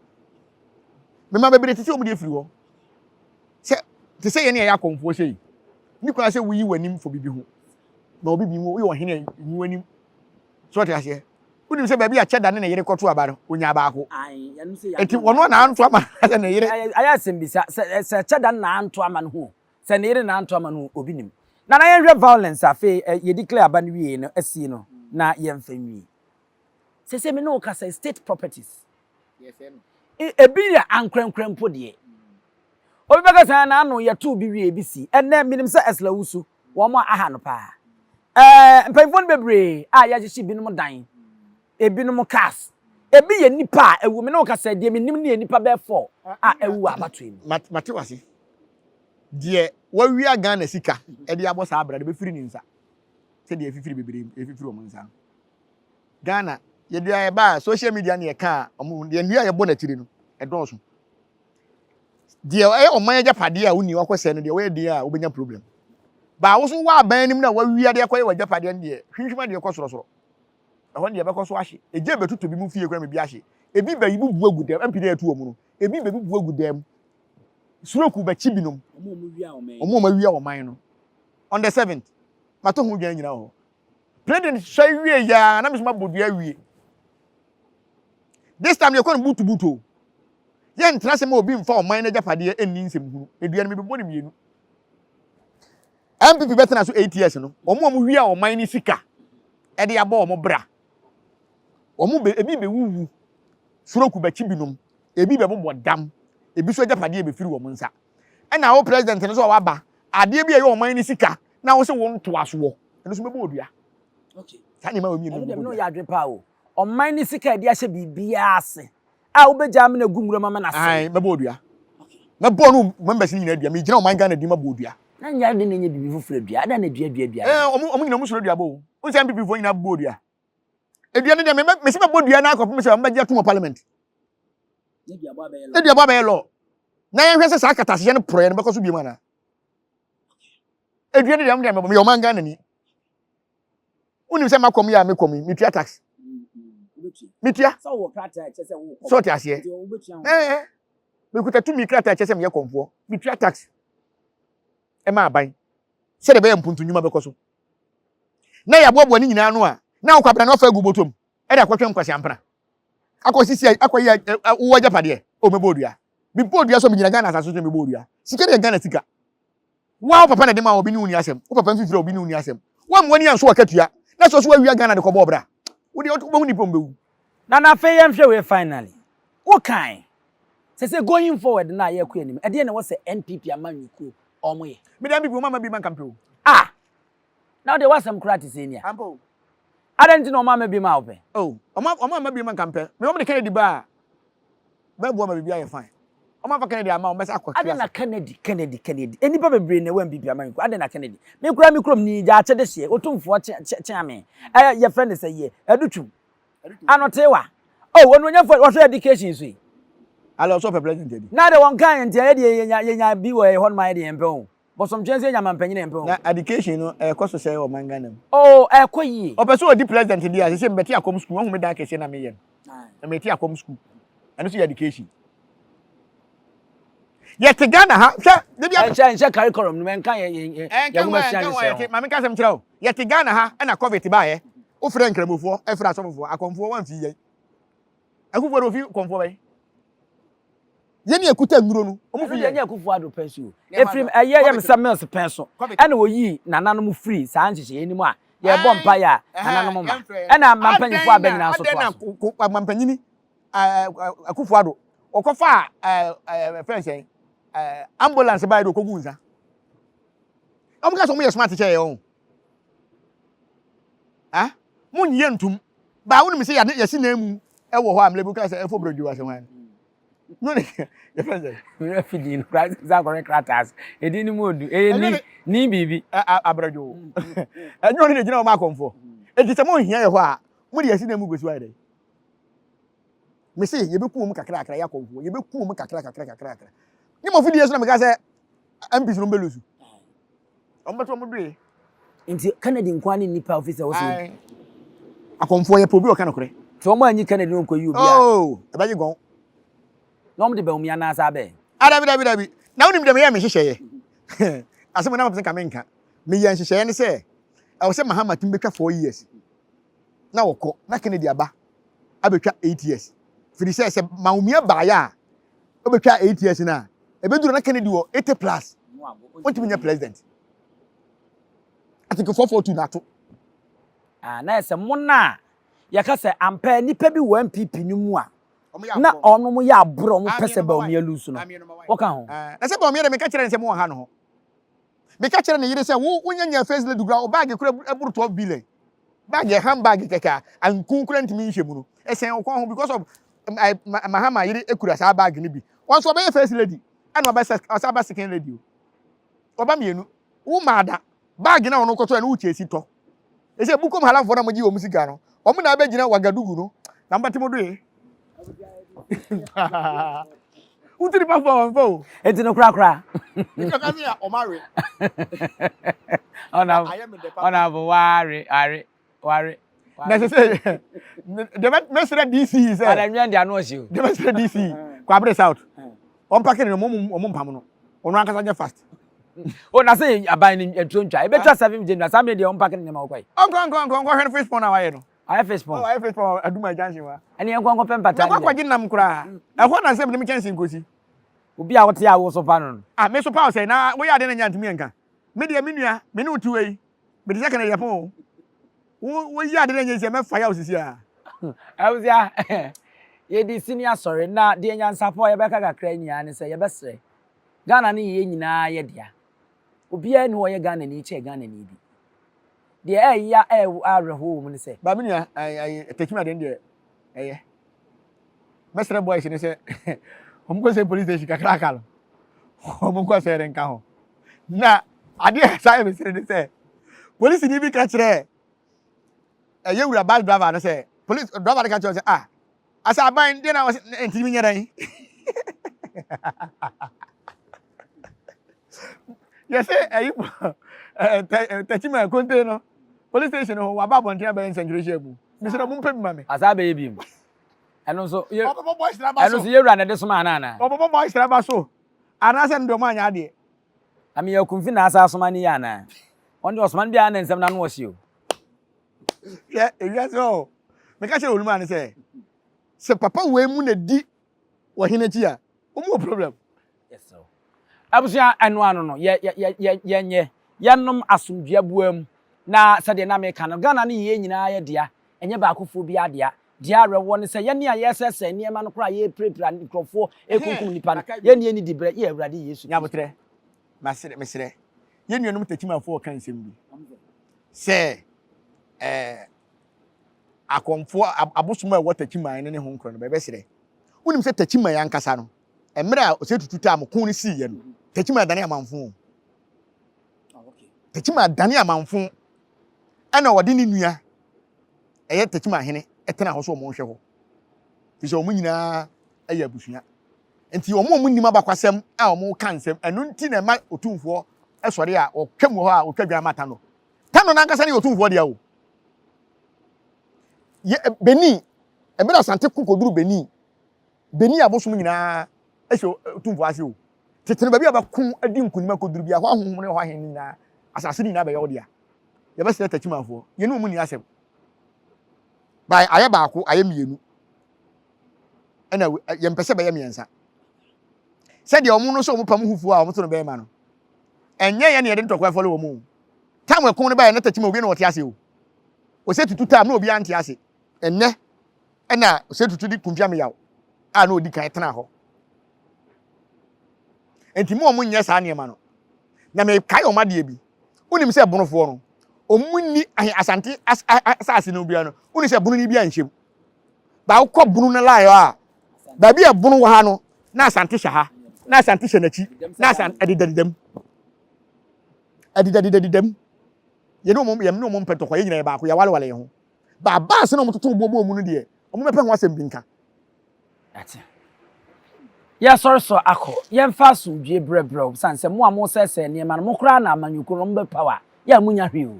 mema bebree te sɛ ɔmo deɛ firi hɔ Sɛ, te sɛ yɛn a yɛyɛ akɔmfoɔ sei, ne kwan sɛ woyi w'anim fɔ biribi ho ma obi bi mu, woyɛ ɔhene a, nyi w'anim. So ɔte aseɛ? Wonim sɛ baabi a Kyɛda ne ne yere kɔto aba no, ɔnyaa baako. Enti ɔno a na anto ama sɛ ne yere. Ayɛ asɛmbisa, sɛ sɛ Kyɛda no na anto ama no ho o, sɛ ne yere na anto ama no o, obi nim. Nana yɛnhwɛ violence a afei yɛ declare aba no wiei no asie no na yɛmfa nwie. Seesei me ne wo kasa yi, state properties, ebi yɛ ankorɛnkorɛ mpo deɛ. Obi bɛka sɛ n'ano yɛtoo bi wie ebi si. Ɛnnɛ menim sɛ Esla wusu, wɔn a aha no paa. Ɛɛ mpanyinfoɔ no bebree a yɛahyehye binom dan, ebinom cars, ebi yɛ nnipa a awu. Me ne wo kasa deɛ menim no yɛ nnipa bɛyɛ four a awu wɔ abatoɔ yi mu. Mate wase. Deɛ wawia Ghana sika de abɔ saa abira no bɛfiri ne nsa sɛdeɛ ɛfifiri bebree ɛfifiri wɔn nsa no. Ghana yɛde a ɛba a social media ne yɛka a wɔn deɛ nnua a yɛbɔ n'akyiri no ɛdɔɔso. Deɛ ɛyɛ ɔman agyapadeɛ a wonni wakɔsɛe no deɛ wɔyɛ deɛ a wobɛnya problem. Baa wo so wɔ aban anim na wawia deɛ akɔyɛ w'agyapadeɛ no deɛ hwimhwim adeɛ kɔ sorosoro. Ɛhɔ deɛ ɛbɛkɔ so ahye. Egya bɛtotɔ bi mu fie koraa ma ebi ahye. Ebi bɛbubu agu dɛm MP na ɛto wɔn no. Ebi bɛbubu agu dɛm. Stroke bɛkye binom. Wɔn a wɔawia ɔman no. On the seventh, mato ho dwan nyina wɔ hɔ. President sɔe wie yaa na me nso mabɔ dua awie. This time yɛkɔ no butubutu o. Yɛntena ase ma obi mfa ɔman no agyapadeɛ nni nsɛmhunu. Dua no mebɛbɔ no mmienu. NPP bɛtena so 8 years no, wɔn a wɔwia ɔman no sika de abɔ wɔn bra. Wɔn bɛ ebi bɛwuwu, stroke bɛkye binom, ebi bɛbobɔ dam, ebi nso agyapadeɛ bɛfiri wɔn nsa. Ɛna wo president no nso a waba, adeɛ bi a ɛyɛ ɔman no sika na wo sɛ wo ntoa soɔ, ɛno nso bɛbɔ odua. Okay. Saa nneɛma wɔ mmienu Ɛno deɛ bɛbɔ me ne wo dua. yɛ adwene paa o. Ɔman no sika a yɛde ahyɛ biribiara ase a wobɛgya amena agu nwura mu ama no asɛe. Ae, mɛbɔ odua. Mɛbɔ no members no nyinaa dua. Megyina ɔman Ghana din mabɔ odua. Na nyɛ ade na ɛnyɛ biribi foforɔ dua. Adɛn na dua dua dua Eh, ɔmo ɔmo nyinaa ɔmo suro duabɔ o. Wohu sɛ NPP foɔ nyinaa bɔ odua. Edua no deɛ me mesi mɛbɔ dua no akɔpem sɛ ɔmo bɛgye atom wɔ parliament. Na duabɔ abɛyɛ law. Na yɛnhwɛ sɛ saa katasehyɛ no porɔeɛ no bɛkɔ so biom anaa. Edua no deɛ ɔmo deɛ mɛbɔ meyɛ ɔman Ghana ni. Wonim sɛ makɔm yi a mekɔm yi metua tax. Metua. Sɛ ɔte aseɛ. Ɛɛ mekuta tumi krataa kyerɛ sɛ meyɛ kɔmfoɔ. Metua tax ɛma aban sɛdeɛ ɛbɛyɛ mpuntu nnwuma bɛkɔ so. Na yɛaboaboa ne nyinaa ano a na wokɔ abena na wafa agu bɔtɔm ɛde akɔtwɛn nkwaseampena akɔ sisi akɔyɛ wowɔ agyapadeɛ o mɛbɔ odua mebɔ odua so megyina Ghana asase so mebɔ odua sika deɛ Ghana sika Wo a wo papa na ɛde ma wo, obi ne wo nni asɛm. Wo papa mfifiri a, obi ne wo nni asɛm. Woammu w'ani anso w'akatua, na sɛ ɔso woawia Ghana de kɔbɔ ɔbra. Wo deɛ wobɛhu nnipa a wɔbɛwu. Nana afei yɛnhwɛ wei finally. Wo kae sɛ sɛ going forward no a yɛrekɔ anim ɛdeɛn na ɛwɔ sɛ NPP amanyɔkuo wɔn yɛ? Me deɛ NPP wɔn amma bi ma nka mpɛ o. Ah! Na wo deɛ w'asɛm koraa te sɛ ni a. Ampa o. Adɛn nti na wɔn amma bi ma wo pɛ? Oh, wɔn amma bi ma nka mpɛ. Me wɔn de Kennedy ba a, bɛboa ma biribi ayɛ fine. Wɔn amfa Kennedy amma wɔn bɛsa akɔ Adɛn na Kennedy, Kennedy, Kennedy. Nnipa bebree na ɛwɔ NPP amanyɔkuo. Adɛn na Kennedy? Me koraa me kurom ni, Gyaakye de hyeɛ, Otumfoɔ kye, kye, kyeame. Ɛyɛ, yɛfrɛ no sɛ yɛ, Adutwum. Anotewa. Oh, onuonyamfoɔ, wɔhwɛ education so yi. Alɛ ɔsɛ ɔpɛ president adi. Na de wɔn kan nti ɛyɛ deɛ yɛnya, yɛnya bi wɔ ɛhɔ nom ayɛ deɛ yɛmpɛ o. Bosomtwe nso yɛnya mampanyin a yɛmpɛ o. Na education no ɛkɔ so sɛn wɔ ɔman Ghana mu? Oh, ɛkɔ yie. Ɔpɛ sɛ ɔdi president deɛ a, sese mebɛte akɔm school, wahu me dan kɛseɛ na meyɛ no. Na mete akɔm school. Ɛno nso yɛ education. Yɛte Ghana ha, hwɛ, dabi a. Ɛnhyɛ, ɛnhyɛ curriculum no mu, ɛnka yɛ, yɛ, yɛ nwoma sua nhyehyɛɛ ho. Maame nka asɛm kyerɛ wo. Yɛte Ghana ha ɛna COVID baeɛ. Wofrɛ nkramofoɔ, ɛfrɛ asɔfofoɔ, akɔmfoɔ, wɔamfi yɛn. Akufoɔ de ofi kɔmfoɔ bɛn? Yɛn ni ekuta nnuro no, wɔn fi yɛn. Ɛno deɛ ɛnyɛ Akufo Addo pɛn so o. Nneɛma Efiri no, ɛyɛ yɛ COVID sɛ Mills pɛn so COVID. ɛna wɔyii nananom firii saa nhyehyɛeɛ no mu a Yɛbɔ mpaeɛ a, nananom mma. Ɛna mampanyinfoɔ a bɛ nyinaa nso toa so. Mampanyini Akufo Addo ɔkɔfa ɛɛ fɛn sɛn ambulance baa yɛ de ɔkɔgu nsa. Wɔn ka sɛ wɔn yɛ smart kyɛ yɛ wɔn. Ah, mo nyɛ ntum. Baa wɔn nim sɛ yɛde yɛsi nan mu ɛwɔ hɔ a mmerɛ bi ka sɛ ɛfɔ brɛdwo asɛm hwan. No ne yɛfrɛ sɛ. Mmerɛ fi din no koraa sɛ akɔhwɛ krataa so. Edin no mu odu. Ɛyɛ ni ni biribi. Abrɛdwo. Ɛnyɛ ɔno na egyina wɔn akɔmfoɔ. Eti sɛ mo nhia yɛ hɔ a, mo de yɛsi nan mu kɔsi hɔ ayɛ dɛ. Mese yɛbɛku wɔn kakra kakra yɛ akɔmfoɔ. Yɛbɛku wɔn kakra kakra kakra kakra. Ne mo fidie so na meka sɛ MPs no mbɛlusu. Wɔn bɛto wɔn doe. Nti Kennedy nkoa ne nipa ofi sɛ ɔsɛ. Akɔmfoɔ yɛ pɛ obi ɔka nokorɛ. Nti wɔn anyi Kennedy no nkɔ yi obi a. Oh, ɛbɛgye gɔn. Na wɔn de Bawumia anaasɛ abɛn. Ah, dabi dabi dabi. Na wonim deɛ meyɛ me nhyehyɛeɛ. Asɛm na mapɛ sɛ nka menka. Meyɛ nhyehyɛeɛ ne sɛ ɛwɔ sɛ Mahama tumi bɛtwa 4 years na wɔkɔ na Kennedy aba abɛtwa 8 years. Firi sɛ sɛ Bawumia baeɛ a ɔbɛtwa 8 years no a ɛbɛduru na Kennedy wɔ 80 plus. Ɔntumi nyɛ president. Article 442 na ato. Ah, na ɛsɛ mo na yɛka sɛ ampa nipa bi wɔ NPP no mu a na ɔno mo yɛ aborɔ ɔmo pɛ sɛ Bawumia lose no wɔka ho. Na sɛ Bawumia de meka kyerɛ ne sɛ mo wɔ ha no ho. Meka kyerɛ ne yere sɛ wo wonya nya first lady kura wo bag kura ɛboro 12 billion. Bag yɛ handbag kɛkɛ a anku kura ntumi nhyɛ mu no. Ɛsɛn wo kɔn ho because of Mahama yere ekura saa bag no bi. Wɔn nso ɔbɛyɛ first lady ɛna ɔbɛ ɔsa ba second lady o. Ɔba mmienu. Wo maa da bag na ɔno kɔtɔ ɛno wo kyɛ si tɔ. Ɛsɛ Bukom Halamfoɔ na mo gye wɔn sika no. Wɔn na abɛgyina Wagadugu no na mbɛte mo doe. Wotu nipa fo a wɔmfa o. Eti no korakora. Nkaka mi a ɔma we. Ɔna abo ware ware ware. Na sɛ sɛ deɛ mɛsrɛ DC sɛ. Ada nwia de ano ɔhye o. Deɛ mɛsrɛ DC Kwabre South. Ɔmpake ne no ɔmo mpam no. Ɔno ankasa nyɛ fast. O na sɛ aban no atuo ntwa. Ebetwa 7 January saa mmerɛ deɛ ɔmpake ne nneɛma ɔkɔe. Ɔnkɔ nkɔ nkɔ nkɔ hwɛ no fish pond a wayɛ no. Ayɛ fish pond. Ayɛ fish pond Aduma junction wa. Ɛne yɛn nkɔ nkɔpɛ mpata. Mɛkɔ akɔgye nam koraa. Ɛhɔ na nsɛm de me kyɛnse nkosi. Obi a wote a wo so pa no no. Ah, me so pa wo sɛ na woyɛ ade na nya ntumi nka. Me deɛ me nua, me ne wo ti wei. Me de sɛ kana yɛ pon o. Wo wo yɛ ade na nya sɛ mɛfa ya wo sisi a. Abusua, yɛdi sini asɔre na deɛ nyansapɔ yɛbɛka kakra nyinaa ne sɛ yɛbɛsrɛ. Ghana ne yɛn nyinaa yɛ dea. Obiara ni hɔ ɔyɛ Ghana ni kyɛɛ Ghana ni bi. Deɛ ɛyɛ ɛyɛ awerɛhoɔ wɔ mu ne sɛ. Ba me nua, ayi tɛkyima den deɛ ɛyɛ. Mɛsrɛ boys ne sɛ wɔn kɔ sɛ police station kakraka no wɔn nkɔ sɛ ne nka ho. Na adeɛ a saa yɛ mesrɛ ne sɛ polisi ni bi ka kyerɛ ɛyɛ wura bus driver no sɛ police driver no ka kyerɛ sɛ ah asa aban deɛ na wɔsɛ ntumi nyɛ dɛn. Yɛsɛ ɛyi tɛkyima konte no police station hɔ waba abɔnten abɛyɛ nsɛnkyerɛ mu mesrɛ mo mpɛ bi ma me. Asa abɛyɛ bi mu. Ɛno nso yɛ ɛno nso yɛwura na ɛde soma ana ana. Ɔbɛbɔ boys na ba so anaasɛ no deɛ ɔmo anyɛ adeɛ. Ami yɛ kumfi na asa asoma ne yɛ ana. Ɔno deɛ ɔsoma no biara ne nsɛm n'ano ɔhye o. Hwɛ ewiase hɔ meka kyerɛ oluma ne sɛ sɛ papa wei mu na di ɔhene akyi a wɔn wɔ problem. Abusua ɛno ano no yɛ yɛ yɛ yɛnyɛ yɛnom asomdua bua mu na sɛdeɛ na meka no Ghana no yɛ nyinaa yɛ dea ɛnyɛ baakofoɔ bi adea deɛ awerɛhoɔ ne sɛ yɛne a yɛsɛsɛ nneɛma no koraa yɛpirapira nkurɔfoɔ ɛkunkum nipa no yɛne yɛni di berɛ yɛ Awurade Yesu Kristo. Nyabotrɛ masrɛ mesrɛ yɛn nuanom takyimanfoɔ ɔka nsɛm bi sɛ ɛɛ akɔmfoɔ abosom a ɛwɔ takyiman no ne ho nkorɔ no bɛbɛsrɛ wonim sɛ takyiman ankasa no mmerɛ a ɔsɛ tutu taa mo ko no siiɛ no takyiman dane amanfo takyiman dane amanfo ɛna ɔde ne nua ɛyɛ takyiman hene ɛtena hɔ so wɔn nhwɛ hɔ fi sɛ wɔn nyinaa ɛyɛ abusua nti wɔn a wɔn nim abakwasɛm a wɔn ka nsɛm ɛno nti na ɛma otumfoɔ ɛsɔre a ɔtwam wɔ hɔ a ɔtwa dwan ma tano tano n'ankasa ne yɛ otumfoɔ deɛ o yɛ Benin ɛmɛ Asante ko koduru Benin. Benin abosom nyinaa hyɛ otumfoɔ ase o. Tete no baabi a bɛko adi nkonim akɔduru bi a, hɔ ahonhom ne hɔ ahene no nyinaa, asase no nyinaa bɛyɛ wo dea. Yɛbɛsrɛ Takyimanfoɔ, yɛne wɔn nni asɛm. By ayɛ baako, ayɛ mmienu, ɛna yɛmpɛ sɛ bɛyɛ mmiɛnsa. Sɛdeɛ wɔn no sɛ wɔn pam hufuo a wɔn to no bɛrima no, ɛnyɛ yɛn na yɛde ntɔkwa ɛfɔle wɔn o. Tam ɛko no baeɛ na Takyima obi na ɔte ase o. Osei Tutu time na obiara nte ase. Ɛnnɛ ɛna Osei Tutu de Kumfi Ameyaw a na odi kan tena hɔ. Nti mo a wɔn nyɛ saa nneɛma no, na mekae wɔn adeɛ bi. Wonim sɛ bonofoɔ no, wɔn nni ahe Asante as, asase no biara no, wonim sɛ bono ni bi anhyɛ mu. Ba wokɔ bono no laayɔ a, baabi a bono wɔ ha no, na Asante hyɛ ha, na Asante hyɛ n'akyi, na Asante ɛdedadeda mu. Ɛdedadedadeda mu. Yɛne wɔn, yɛne wɔn mpɛ ntɔkwa, yɛn nyinaa yɛ baako, yɛawalewale yɛn ho. Ba baase na wɔtoto boɔ bɔɔ mu no deɛ, wɔn bɛpɛ ho asɛm bi nka. Ate. Yɛsɔre so akɔ. Yɛmfa asomdwie brɛbrɛw, sane sɛ mo a mosɛesɛe nneɛma no, mo koraa na amanyɔkuo no wɔbɛpaw a, yɛ a munnya hwee o.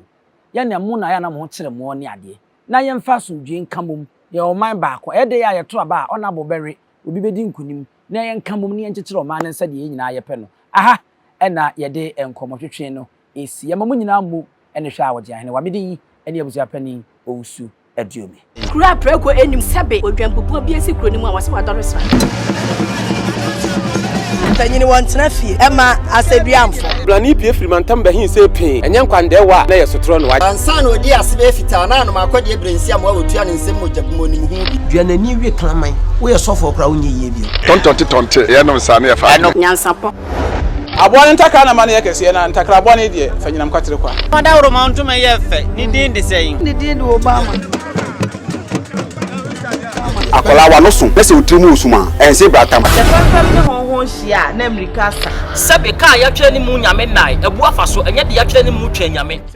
Yɛn deɛ mo na yɛ a na mo ho kyere mo ne adeɛ. Na yɛmfa asomdwie nka mmom. Yɛyɛ ɔman baako. Ɛyɛ dɛn a yɛto aba a, ɔnabo bɛwe, obi bɛdi nkonim, na yɛnka mmom na yɛnkyekyere ɔman no sɛdeɛ yɛn nyinaa yɛpɛ no. Aha na yɛde nkɔmmɔtwetwe no resi. Yɛma mo nyinaa mmu ne hwɛ a wɔgye ahene wa. Me din ne Abusuapanin Owusu Aduomi. Kuro a prako nnim sɛbe odwanbubuo bi asi kuro no mu a wɔse wadɔre sra. Mpanyin wɔntena fie ɛma asɛduamfo. Blani pue firi mantam bɛhe see pee, ɛnyɛ nkwandɛɛwa a na ɛyɛ sotorɔ no. Ansa na ɔdii ase bɛyɛ fitaa na anom akɔdeɛ berɛ nsi amoa wɔtua ne nsam mogya bi ma ɔnim ho bi. Dua n'ani we kraman. Woyɛ sɔfoɔ koraa wonyɛ yie bio. Tɔntɔnte tɔnte, yɛnom saa na yɛfa adwene. Nyansapɔ. Aboa no ntakra na ma no yɛ kɛseɛ, na ntakra bɔne deɛ, fa nyinam kwatere kwa. Ɔdawuroma ntoma yɛ fɛ, ne din de sɛn? Ne din de Obama. Akwadaa w'ano so na sɛ wo tiri mu wɔ sum a, ɛnse bratam. Sɛ fɛmfɛm ne hɔnhɔn hyia a, na mmirika asa. Sɛbe, kaa yɛatwerɛ ne mu Nyame nnae, abu afa so, ɛnyɛ de yɛatwerɛ ne mu Twɛn Nyame.